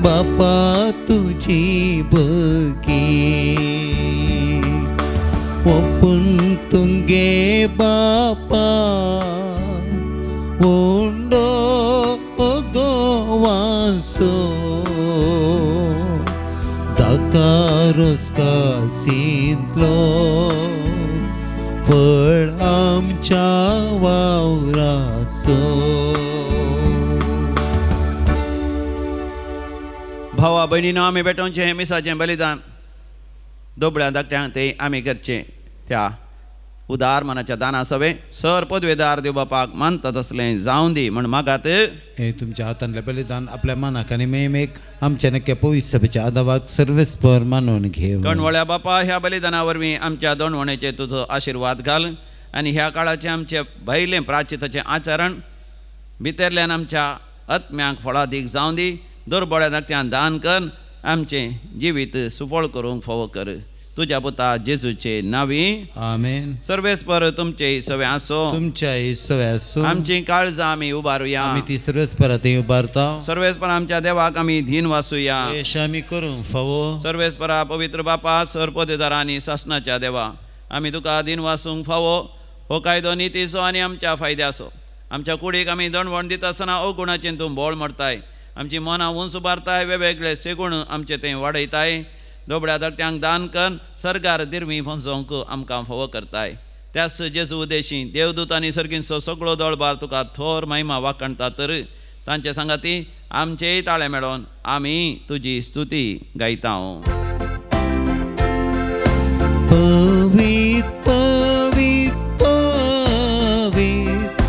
बापा तुजी बगी ओपून तुंगे बापा उंडो गोवासो दाकारोस्काल सिंतलो फळ आमच्या वावरासो. भावा भयणीनो आमी भेटोवचें हें मिसाचें बलिदान दोबळ्या धाकट्यांक ते आमी करचें त्या उदार मनाच्या दाना सवे सर पदवेदार देव बापाक मानता तसलें जावं दी म्हण मागात. हे तुमच्या हातांतलें बलिदान आपल्या मनाक आनी मेमेक आमच्या नक्या पवित्र सभेच्या आदावाक सर्वेस्पर मानून घेव. गणवळ्या बापा ह्या बलिदाना वरवीं आमच्या दोणवणेचे तुजो आशिर्वाद घाल आनी ह्या काळाचें आमचें भायलें प्राचिताचें आचरण भितरल्यान आमच्या आत्म्यांक फळादीक जावं दी. दुर्बळ्या धाकट्यान दान कर आमचें जिवीत सुफळ करूंक फावो कर तुज्या पुता जेजूचे नांवी आमेन. सर्वेस्पर तुमचे सवे आसो. तुमच्या सवे आसो. आमची काळजां आमी उबारुया. आमी ती सर्वेस्परा थंय उबारता. सर्वेस्पर आमच्या देवाक आमी धीन वासूया. अशें आमी करूंक फावो. सर्वेस्परा पवित्र बापा सर पदेदार आनी सासणाच्या देवा आमी तुका धीन वासूंक फावो. हो कायदो नितीचो आनी आमच्या फायद्याचो. आमच्या कुडीक आमी दणवण दिता आसतना अवगुणाचें तूं बोळ मरताय. आमची मनां उंच उबारताय वेगवेगळे सेगूण आमचे तें वाडयताय. दोबड्या धाकट्यांक दान कर सरकार दिरवी फंसोवंक आमकां फावो करताय. त्याच जेजू उदेशी देवदूत आनी सर्गींचो सगळो दळबार तुका थोर महिमा वाखणटा तर तांचे सांगाती आमचेय ताळे मेळोवन आमी तुजी स्तुती गायता. पवित पवित पवित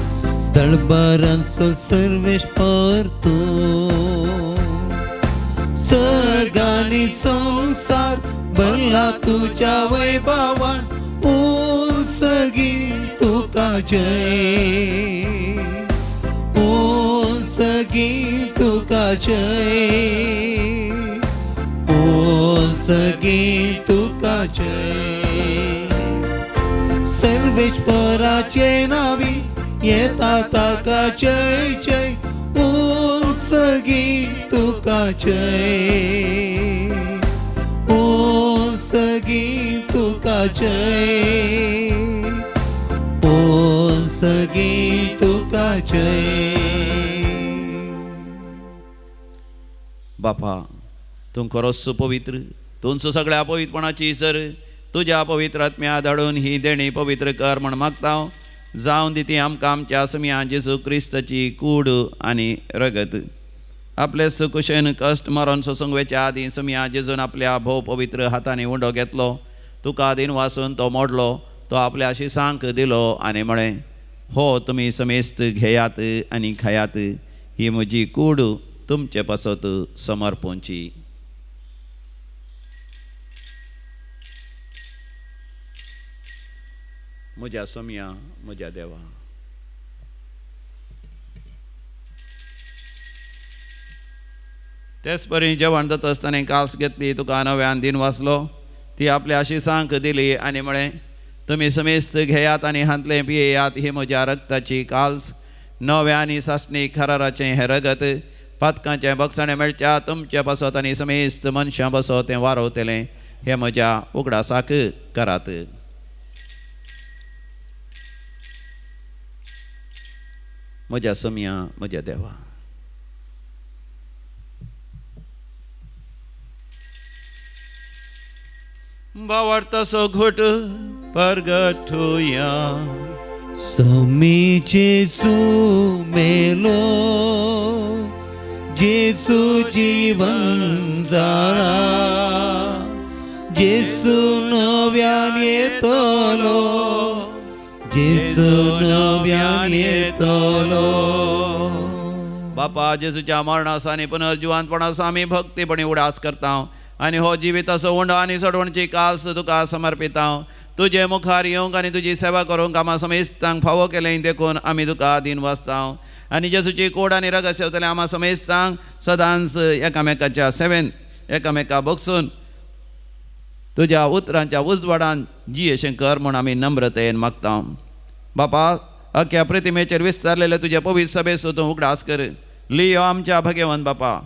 दळबारांचो सर्वेस्पर तूं सगानी संसार भरला तुज्या वैभवान सगी तुका जय सगी तुका जय सगी तुका जय. सर्वेश्वराचे नावी येता ताका जय जय सगी तुका जय सगी तुका जय सगी तुका जय. बापा तूं खरोच पवित्र तुमचो सगळ्या पवित्रपणाची सर तुज्या पवित्र आत्म्या धाडून ही देणी पवित्र कर म्हण मागता. जावन दी ती आमकां आमच्या समिया जेजू क्रिस्ताची कूड आनी रगत. आपले सुकुशेन कश्ट मरण सोसूंक वेच्या आदीं समिया जेजून आपल्या भोव पवित्र हातांनी उंडो घेतलो. तुका आदीन वासून तो मोडलो. तो आपल्या शिसांक दिलो आनी म्हळें हो तुमी समेस्त घेयात आनी खायात. ही म्हजी कूड तुमचे पासत समर्पणची. म्हज्या सोम्या म्हज्या देवा. तेच परी जेवण जाता आसतना कास घेतली तुका नव्यान दिन वाचलो. ती आपल्या आशिसांक दिली आनी म्हळें तुमी समेस्त घेयात आनी हांतलें पियेयात. ही म्हज्या रक्ताची काल्स नव्या आनी सासणी खराराचें हें रगत पातकांचें बक्षाणें मेळच्या तुमचे पासत आनी समेस्त मनशां पासत तें वारवतलें. हें म्हज्या उगडासाक करात. म्हज्या सोम्या म्हज्या देवा. भावार्थाचो घोट परगटुया. समी जेजू मेलो जेजू जीवन जाला जेजू नव्यान येतलो जेजू नव्यान येतलो. बापा जेजूच्या मरणाचो आनी पुनर्जिवंतपणाचो आमी भक्तीपणी उडास करता आनी हो जिविताचो उंडो आनी सोडवणची काल्स तुका समर्पिता. तुजे मुखार येवंक आनी तुजी सेवा करूंक आमा समेस्तांक फावो केलें देखून आमी तुका दीन वाचता. आनी जेजूची कोड आनी रगत सेवतले आमा समेस्तांक सदांच एकामेकाच्या सेवेन एकामेका बगसून तुज्या उतरांच्या उजवाडान जी अशें कर म्हूण आमी नम्रतेन मागता. बापा अख्या प्रतिमेचेर विस्तारलेले तुजे पवित्र सभेचो तूं उगडास कर. लियो आमच्या भगवंत बापा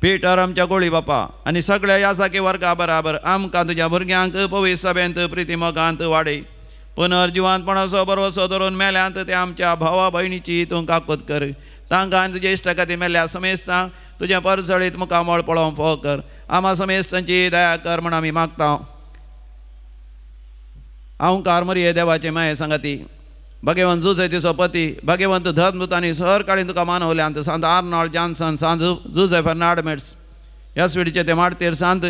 पिटर आमच्या गोळी बापा आनी सगळ्या यासाकी वर्गा बराबर आमकां तुज्या भुरग्यांक पवित्र सभेंत प्रिती मोगांत वाडय. पुनर्जिवंतपणाचो भरवसो धरून मेल्यांत ते आमच्या भावा भयणीची तूं काकूत कर. तांकां आनी तुज्या इश्टा खातीर मेल्ल्या समेस्तांक तुजें परजळीत मुखामळ पळोवंक फावो कर. आमा समेस्तांची दया कर म्हूण आमी मागता. हांव मरिये देवाचे माये सांगाती भगवंत जुजेची सोपती भगवंत धर्मदूत आनी सहरकाळीन तुका मानवल्यांत सांत आर्नॉल्ड जॉन्सन सांत जुजे फर्नाड मेट्स ह्या स्विडीचे ते माडतेर सांत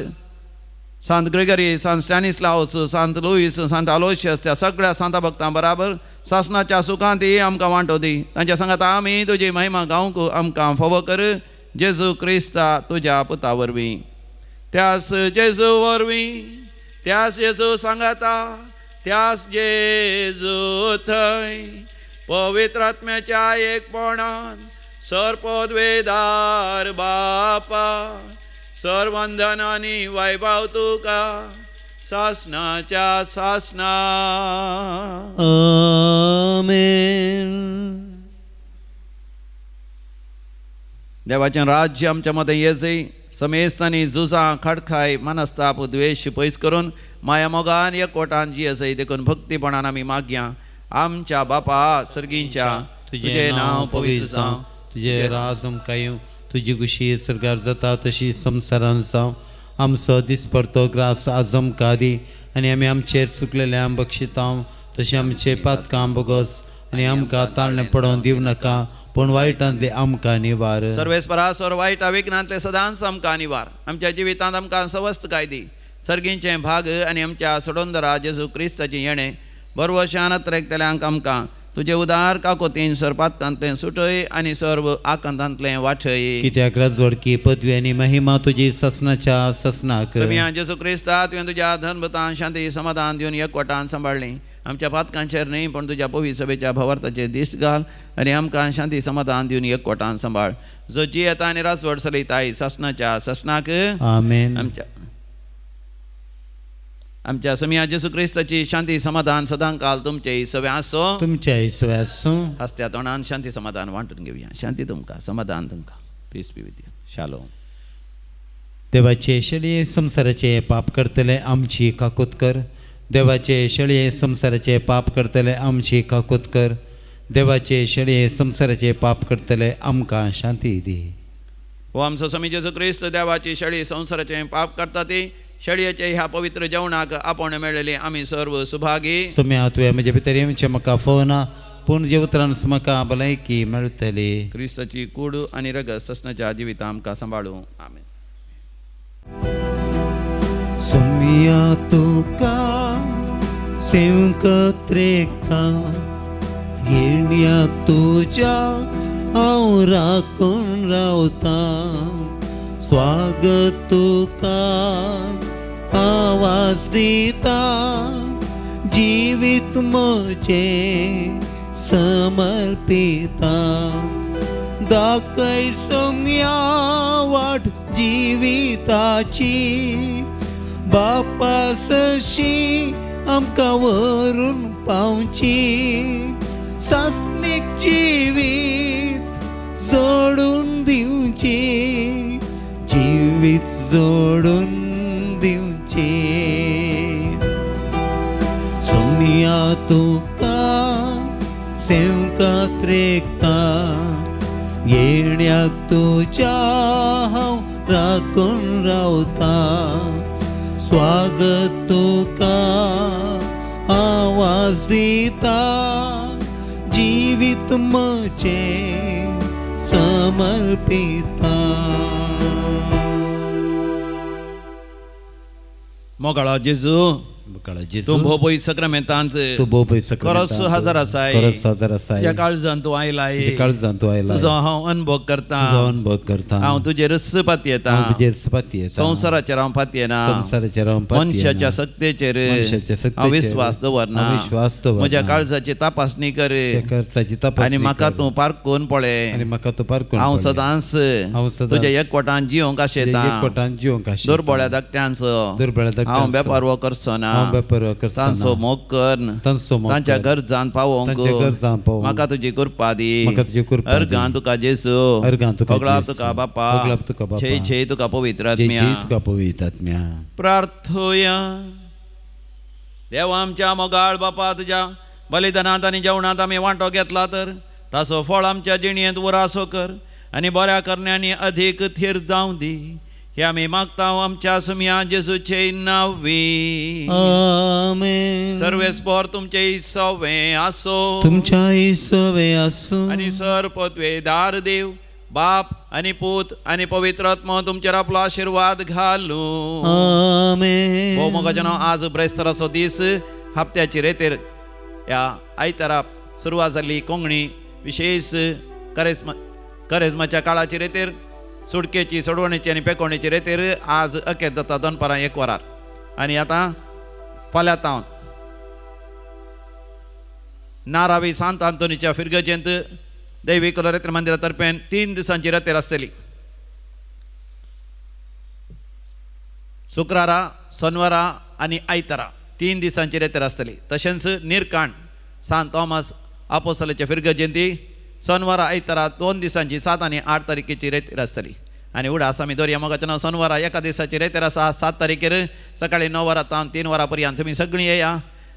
Sant Gregory, Sant Stanislaus, Sant Louis, Sant Aloysius त्या सगळ्या सांता भक्तां बराबर सासनाच्या सुखांत आमकां वांटो दी. तांच्या सांगात आमी तुजी महिमा गावंक आमकां फावो कर जेजू क्रिस्ता तुज्या पुता वरवीं. त्यास जेजू वरवीं, त्यास जेजू सांगाता, त्यास जेजू थंय पवित्र आत्म्याच्या एकपणान सर्पद्वेदार बापा सर्वंदन आनी वैभव तुका सासनाच्या सासना. आमेन. देवाचें राज्य आमच्या मदें येजय. समेस्तांनी झुजां खडखाय मनस्ताप द्वेश पयस करून माया मोगान एकवटान जियेसय. देखून भक्तीपणान आमी मागया. आमच्या बापा सर्गींच्या, तुजें नांव पवित्र जावं, तुजें राज आमकां येवं, तुजी खुशी सरकार जाता तशी संवसारान जावं. आमचो दिसपडतो ग्रास आज आमकां दी आनी आमी आमचेर चुकलेले आम बक्षितांव तशें आमचे पातकां बोगस आनी आमकां ताळणें पडोवन दिवं नाका, पूण वायटांतले आमकां निवार. सर्वेस्परा सर्व वायट विघ्नांतले सदांच आमकां निवार. आमच्या जिवितांत आमकां सवस्त दी. सर्गींचें भाग आनी आमच्या सोडोंदरा जेजू क्रिस्ताचें येणें बरवशान अत्रेकतल्यांक आमकां तुजे उदार काकोतीन सर्पातांतलें सुटय आनी सर्व आकांतांतलें वाटय. कित्याक राजवडकी पदवी आनी महिमा तुजी ससनाच्या ससनाक. समिया जेजू क्रिस्ता तुवें तुज्या धनभतान शांती समाधान दिवन एकवटान सांबाळ्ळी. आमच्या पातकांचेर न्हय पण तुज्या पवित्र सभेच्या भवार्थाचेर दीस घाल आनी आमकां शांती समाधान दिवन एकवटान सांबाळ. जो जियेता आनी राजवट चलयताय सासनाच्या सासनाक. आमेन. आमच्या आमच्या समिया जेजू क्रिस्ताची शांती समाधान सदांकाल तुमचे सवे आसो, तुमचे सवे आसूं. हसत्या तोंडान शांती समाधान वांटून घेवया. शांती तुमकां, समाधान तुमकां. Peace be with you. Shalom. देवाचे शेळये संवसाराचे पाप करतले आमची काकूत कर. देवाचे शेळये संवसाराचे पाप करतले आमची काकूत कर. देवाचे शेळये संवसाराचे पाप करतले आमकां शांती दी. हो आमचो समी जेजू क्रिस्त देवाची शेळी संवसाराचे पाप करता ती शेळयेचे ह्या पवित्र जेवणाक आपण मेळ्ळेली आमी सर्व सुभागी. सम्या तुवें म्हजे भितर येवचें म्हाका फोवना, पूण जे उतरान म्हाका भलायकी मेळटली. क्रिस्ताची कूड आनी रगत ससनाच्या जिविता आमकां सांबाळूं. आमेन. सोम्या तुका सेवकत रेखता, येण्याक तुज्या हांव राखून रावता. स्वागत तुका आवाज दिता, जिवीत म्हजें समर्पिता. दाखय सोम्या वाट जिविताची, बापा सशी आमकां व्हरून पावची. सासणीक जिवीत जोडून दिवची, जिवीत जोडून दिवची. सोम्या तुका सेवकात रेखता, येण्याक तुज्या हांव राखून रावता. स्वागत तुका आवाज दिता, जिवीत म्हजें समर्पिता. मोगाळो जेजू, तूं भोव सक्रामेंतांत खरोच हजर आसाय. तुज्या काळजान तूं आयलाय, तुजो हांव अनुभव करता, हांव तुजेर पातयेता, संवसाराचेर हांव पातयेना, मनशाच्या सक्तेचेर हांव विस्वास दवरना. म्हज्या काळजाची तपासणी कर आनी म्हाका तूं पारखून पळय. हांव सदांच तुज्या एकवटान जिवंक आशेता. दुर्बळ्या धाकट्यांचो हांव बेपारवो करचो ना. तांचो मोग कर, तांच्या गरजान पावोवंक म्हाका तुजी कृपा दी. अर्गां तुका जेजू, होगळाप तुका बापा, छे छे तुका पवित्र आत्म्या. प्रार्थोया. देवा आमच्या मोगाळ बापा, तुज्या बलिदानांत आनी जेवणांत आमी वांटो घेतला तर ताचो फळ आमच्या जिणेंत उरासो कर आनी बऱ्या करण्यांनी अधीक थीर जावं दी. हे आमी मागता आमच्या सुमया जेजूचे नांवी. आमेन. सर्वेस्पर तुमचे सवे आसो, तुमच्या सवे आसो. आनी सर्व पदवेदार देव बाप आनी पूत आनी पवित्र आत्मो तुमचेर आपलो आशिर्वाद घालू. आमेन. भोव मोगाचें आज ब्रेस्ताराचो दीस, हप्त्याची रेतेर ह्या आयतारा सुरवात जाल्ली कोंकणी विशेष करेज्माच्या काळाची रेतेर, सुटकेची, सोडवणेची आनी पेकोवणेची रेतेर आज अखेर जाता दनपारां 1 वरार. आनी आतां फाल्यां तावन नारावी सांत आंतोनीच्या फिरगजेंत दैवी कलोरेत्र मंदिरा तर्फेन 3 दिसांची रेतेर आसतली. शुक्रारा, शनिवारा आनी आयतारा 3 दिसांची रेतेर आसतली. तशेंच निरकाण सांत थॉमस आपोसलाच्या फिरगजेंती शनिवारा आयतारा 2 दिसांची 7 आनी 8 तारखेची रेतेर आसतली. आनी उडास आमी दवरया मोगाचें नांव शनिवारा 1 दिसाची रेतेर आसा 7 तारखेर सकाळीं 9 वरां तावन 3 वरां पर्यंत तुमी सगळीं येया.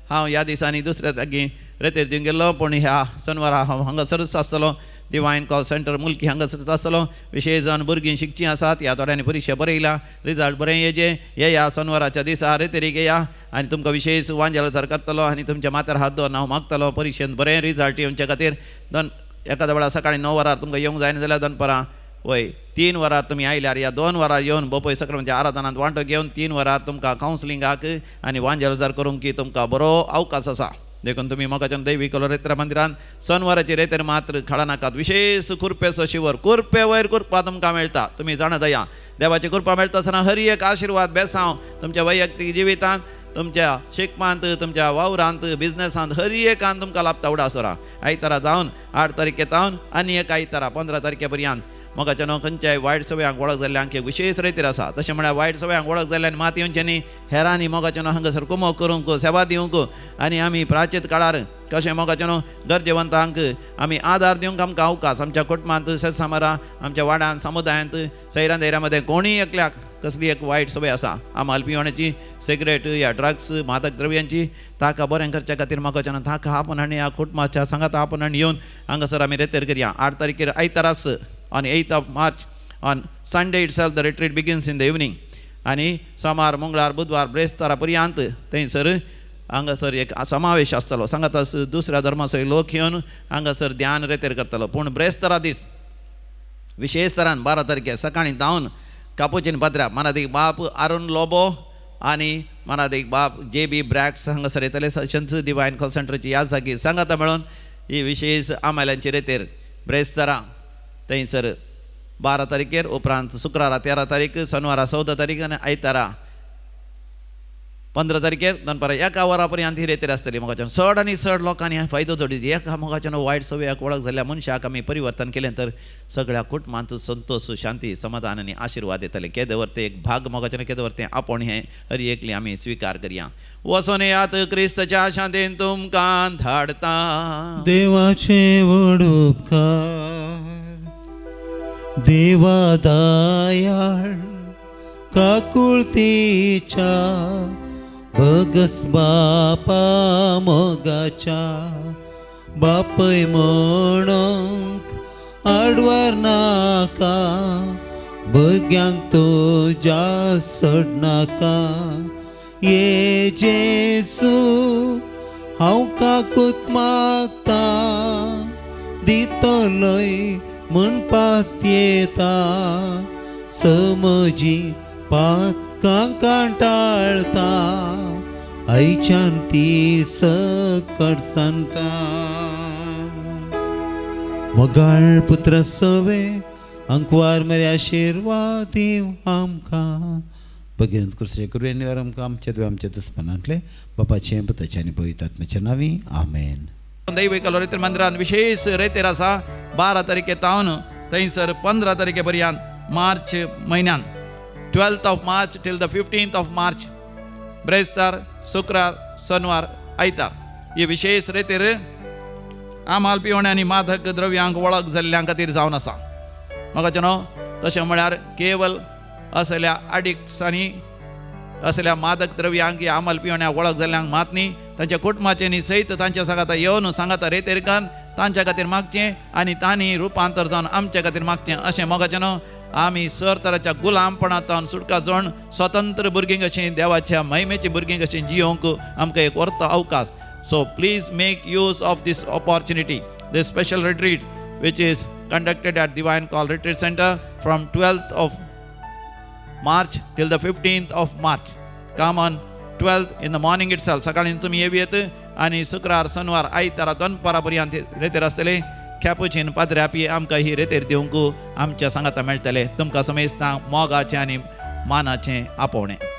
हांव ह्या दिसांनी दुसऱ्या जागी रेतेर दिवंक गेल्लो, पूण ह्या शनिवारा हांव हांगासरूच आसतलो. डिवायन कॉल सेंटर मुल्की हांगासरूच आसतलो. विशेष जावन भुरगीं शिकचीं आसात, ह्या थोड्यांनी परिक्षा बरयला, रिजल्ट बरें येजे, येया शनिवाराच्या दिसा रेतेरीक येया आनी तुमकां विशेष वांजेल करतलो आनी तुमच्या माथ्यार हात दवरून हांव मागतलो परिक्षेंत बरें रिजल्ट येवचे खातीर. दोन एखाद्या वेळार सकाळीं 9 वरार तुमकां येवंक जायना जाल्यार दनपारां वय 3 वरार तुमी आयल्यार ह्या 2 वरार येवन बोपय सक्रमाच्या आराधनांत वांटो घेवन 3 वरार तुमकां कावन्सिलिंगाक आनी वांजेल करूंक की तुमकां बरो अवकाश आसा. देखून तुमी मोगाच्यान दैवी कलोरेत्र मंदिरान शनिवाराची रेतेर मात्र खाळा नाकात. विशेष कुर्पेचो शिवर, कुर्पे वयर कुर्पा तुमकां मेळटा, तुमी जाणा जाया. देवाची कृपा मेळटा आसतना हर एक आशिर्वाद बेसांव तुमच्या वैयक्तीक जिवितांत, तुमच्या शिकपांत, तुमच्या वावरांत, बिजनेसांत, हर एकान तुमकां लाभता. उडासोरा आयतारा जावन 8 तारखे जावन आनी एक आयतारा 15 तारखे पर्यंत मोगाच्या न्हू खंयच्याय वायट सवयांक वळख जाल्ल्यांक एक विशेष रेतीर आसा. तशें म्हळ्यार वायट सवयांक वळख जाल्ल्यान मात येवचें न्ही, हेरांनी मोगाच्या न्हू हांगासर कुमोक करूंक सेवा दिवंक आनी आमी प्राचीत काळार कशें मोगाच्या न्हू गरजेवंतांक आमी आदार दिवंक आमकां अवकाश आमच्या कुटुंबांत, शेतसामारा, आमच्या वाड्यांत, समुदायांत, सैरां धैर्या मदें कोणीय एकल्याक कसली एक वायट सवय आसा आमाल पिवण्याची, सिगरेट या ड्रग्स मादक द्रव्यांची, ताका बरें करच्या खातीर मोगाच्या न्हू ताका आपूण आनी ह्या कुटुंबाच्या सांगाता आपूण आनी येवन हांगासर आमी रेतेर करया. 8 तारखेर आयतारास on 8th of March, on Sunday itself the retreat begins in the evening. आनी सोमार, मंगळार, बुधवार, ब्रेस्तारा पर्यंत थंयसर हांगासर एक समावेश आसतलो. सांगात दुसऱ्या धर्माचो लोक येवन हांगासर ध्यान रेतेर करतलो. पूण ब्रेस्तारा दीस विशेष तरान 12 तारखे सकाळीं धांवन कापुचीन पात्र्या मनादीक बाप अरुण लोबो आनी मनादीक बाप जे बी ब्रॅक्स हांगासर येतले. तशेंच डिवायन कॉल सेंटरची ह्या जागी सांगाता मेळून ही विशेष आमाल्यांची रेतेर ब्रेस्तारा थंयसर 12 तारखेर, उपरांत शुक्रारा 13 तारीख, शनिवारा 14 तारीख आनी आयतारा 15 तारखेर दनपारां 1 वरां पर्यंत ही रेतेर आसतली. मोगाच्यान चड आनी चड लोकांनी फायदो जोडी एका मोगाच्यान वायट सवयाक वळख जाल्ल्या मनशाक आमी परिवर्तन केलें तर सगळ्या कुटुंबांत संतोष, शांती, समाधान आनी आशिर्वाद येतले. केदेवर तें एक भाग मोगाच्यान केदेवर तें आपोण हें हर एकली आमी स्विकार करया. वचोन येयात, क्रिस्तच्या शांतीन तुमकां धाडता. देवाचे व्हड उपकार, देवा दयाळ काकुळतीच्या भगस बापा मोगाच्या बापय म्हणूंक आडवार नाका, भुरग्यांक तुज्या सोडनाका. ये जेसू हांव काकूत मागता, दितलोय म्हणपात येता, समजी पातकां कांटाळता, आयच्यान ती सकट सांगता. मोगाळ पुत्र सवे अंकवार मेरे आशिर्वाद दिव आमकां. भगवंत कृष्ण करुया आमकां आमच्या देव आमच्या दुस्मनांतले बापाचें पुताचें आनी पवित्र आत्म्याच्या नांवी आमेन. दैवी कलोरेत्र मंदिरान विशेष रेतेर आसा 12 तारखे तावन थंयसर 15 तारखे पर्यंत मार्च म्हयन्यान 12th of March till the 15th of March, ब्रेस्तार, शुक्रार, शनिवार, आयतार ही विशेष रेतेर आमाल पिवणे आनी मादक द्रव्यांक वळख जाल्ल्यां खातीर जावन आसा. म्हाका न्हू तशें म्हळ्यार केवल असल्या अडिक्ट्सांनी असल्या मादक द्रव्यांक या आमाल पिवण्याक वळख जाल्ल्यांक मात न्ही, तांच्या कुटुंबाचें न्ही सयत तांच्या सांगाता येवन सांगाता रेतेर करून तांच्या खातीर मागचें आनी तांणी रुपांतर जावन आमच्या खातीर मागचें. अशें मोगाचें न्हू आमी सर तराच्या गुलामपणांत सुटका जावन स्वतंत्र भुरगीं कशीं देवाच्या महिमेची भुरगीं कशीं जियोवंक आमकां एक वर्त अवकाश. So please make use of this opportunity. This special retreat which is conducted at Divine Call Retreat Center from 12th of March till the 15th of March. Come on 12th in the morning itself. सकाळी तुमी येवी येत आनी शुक्रार, शनिवार, आयतारा दनपारा पर्यंत रेतेर आसतले. कॅपुचीन पाद्रे आपी आमकां ही रेतेर दिवंक आमच्या सांगाता मेळटले. तुमकां समेस्तांक मोगाचें आनी मानाचें आपोवणें.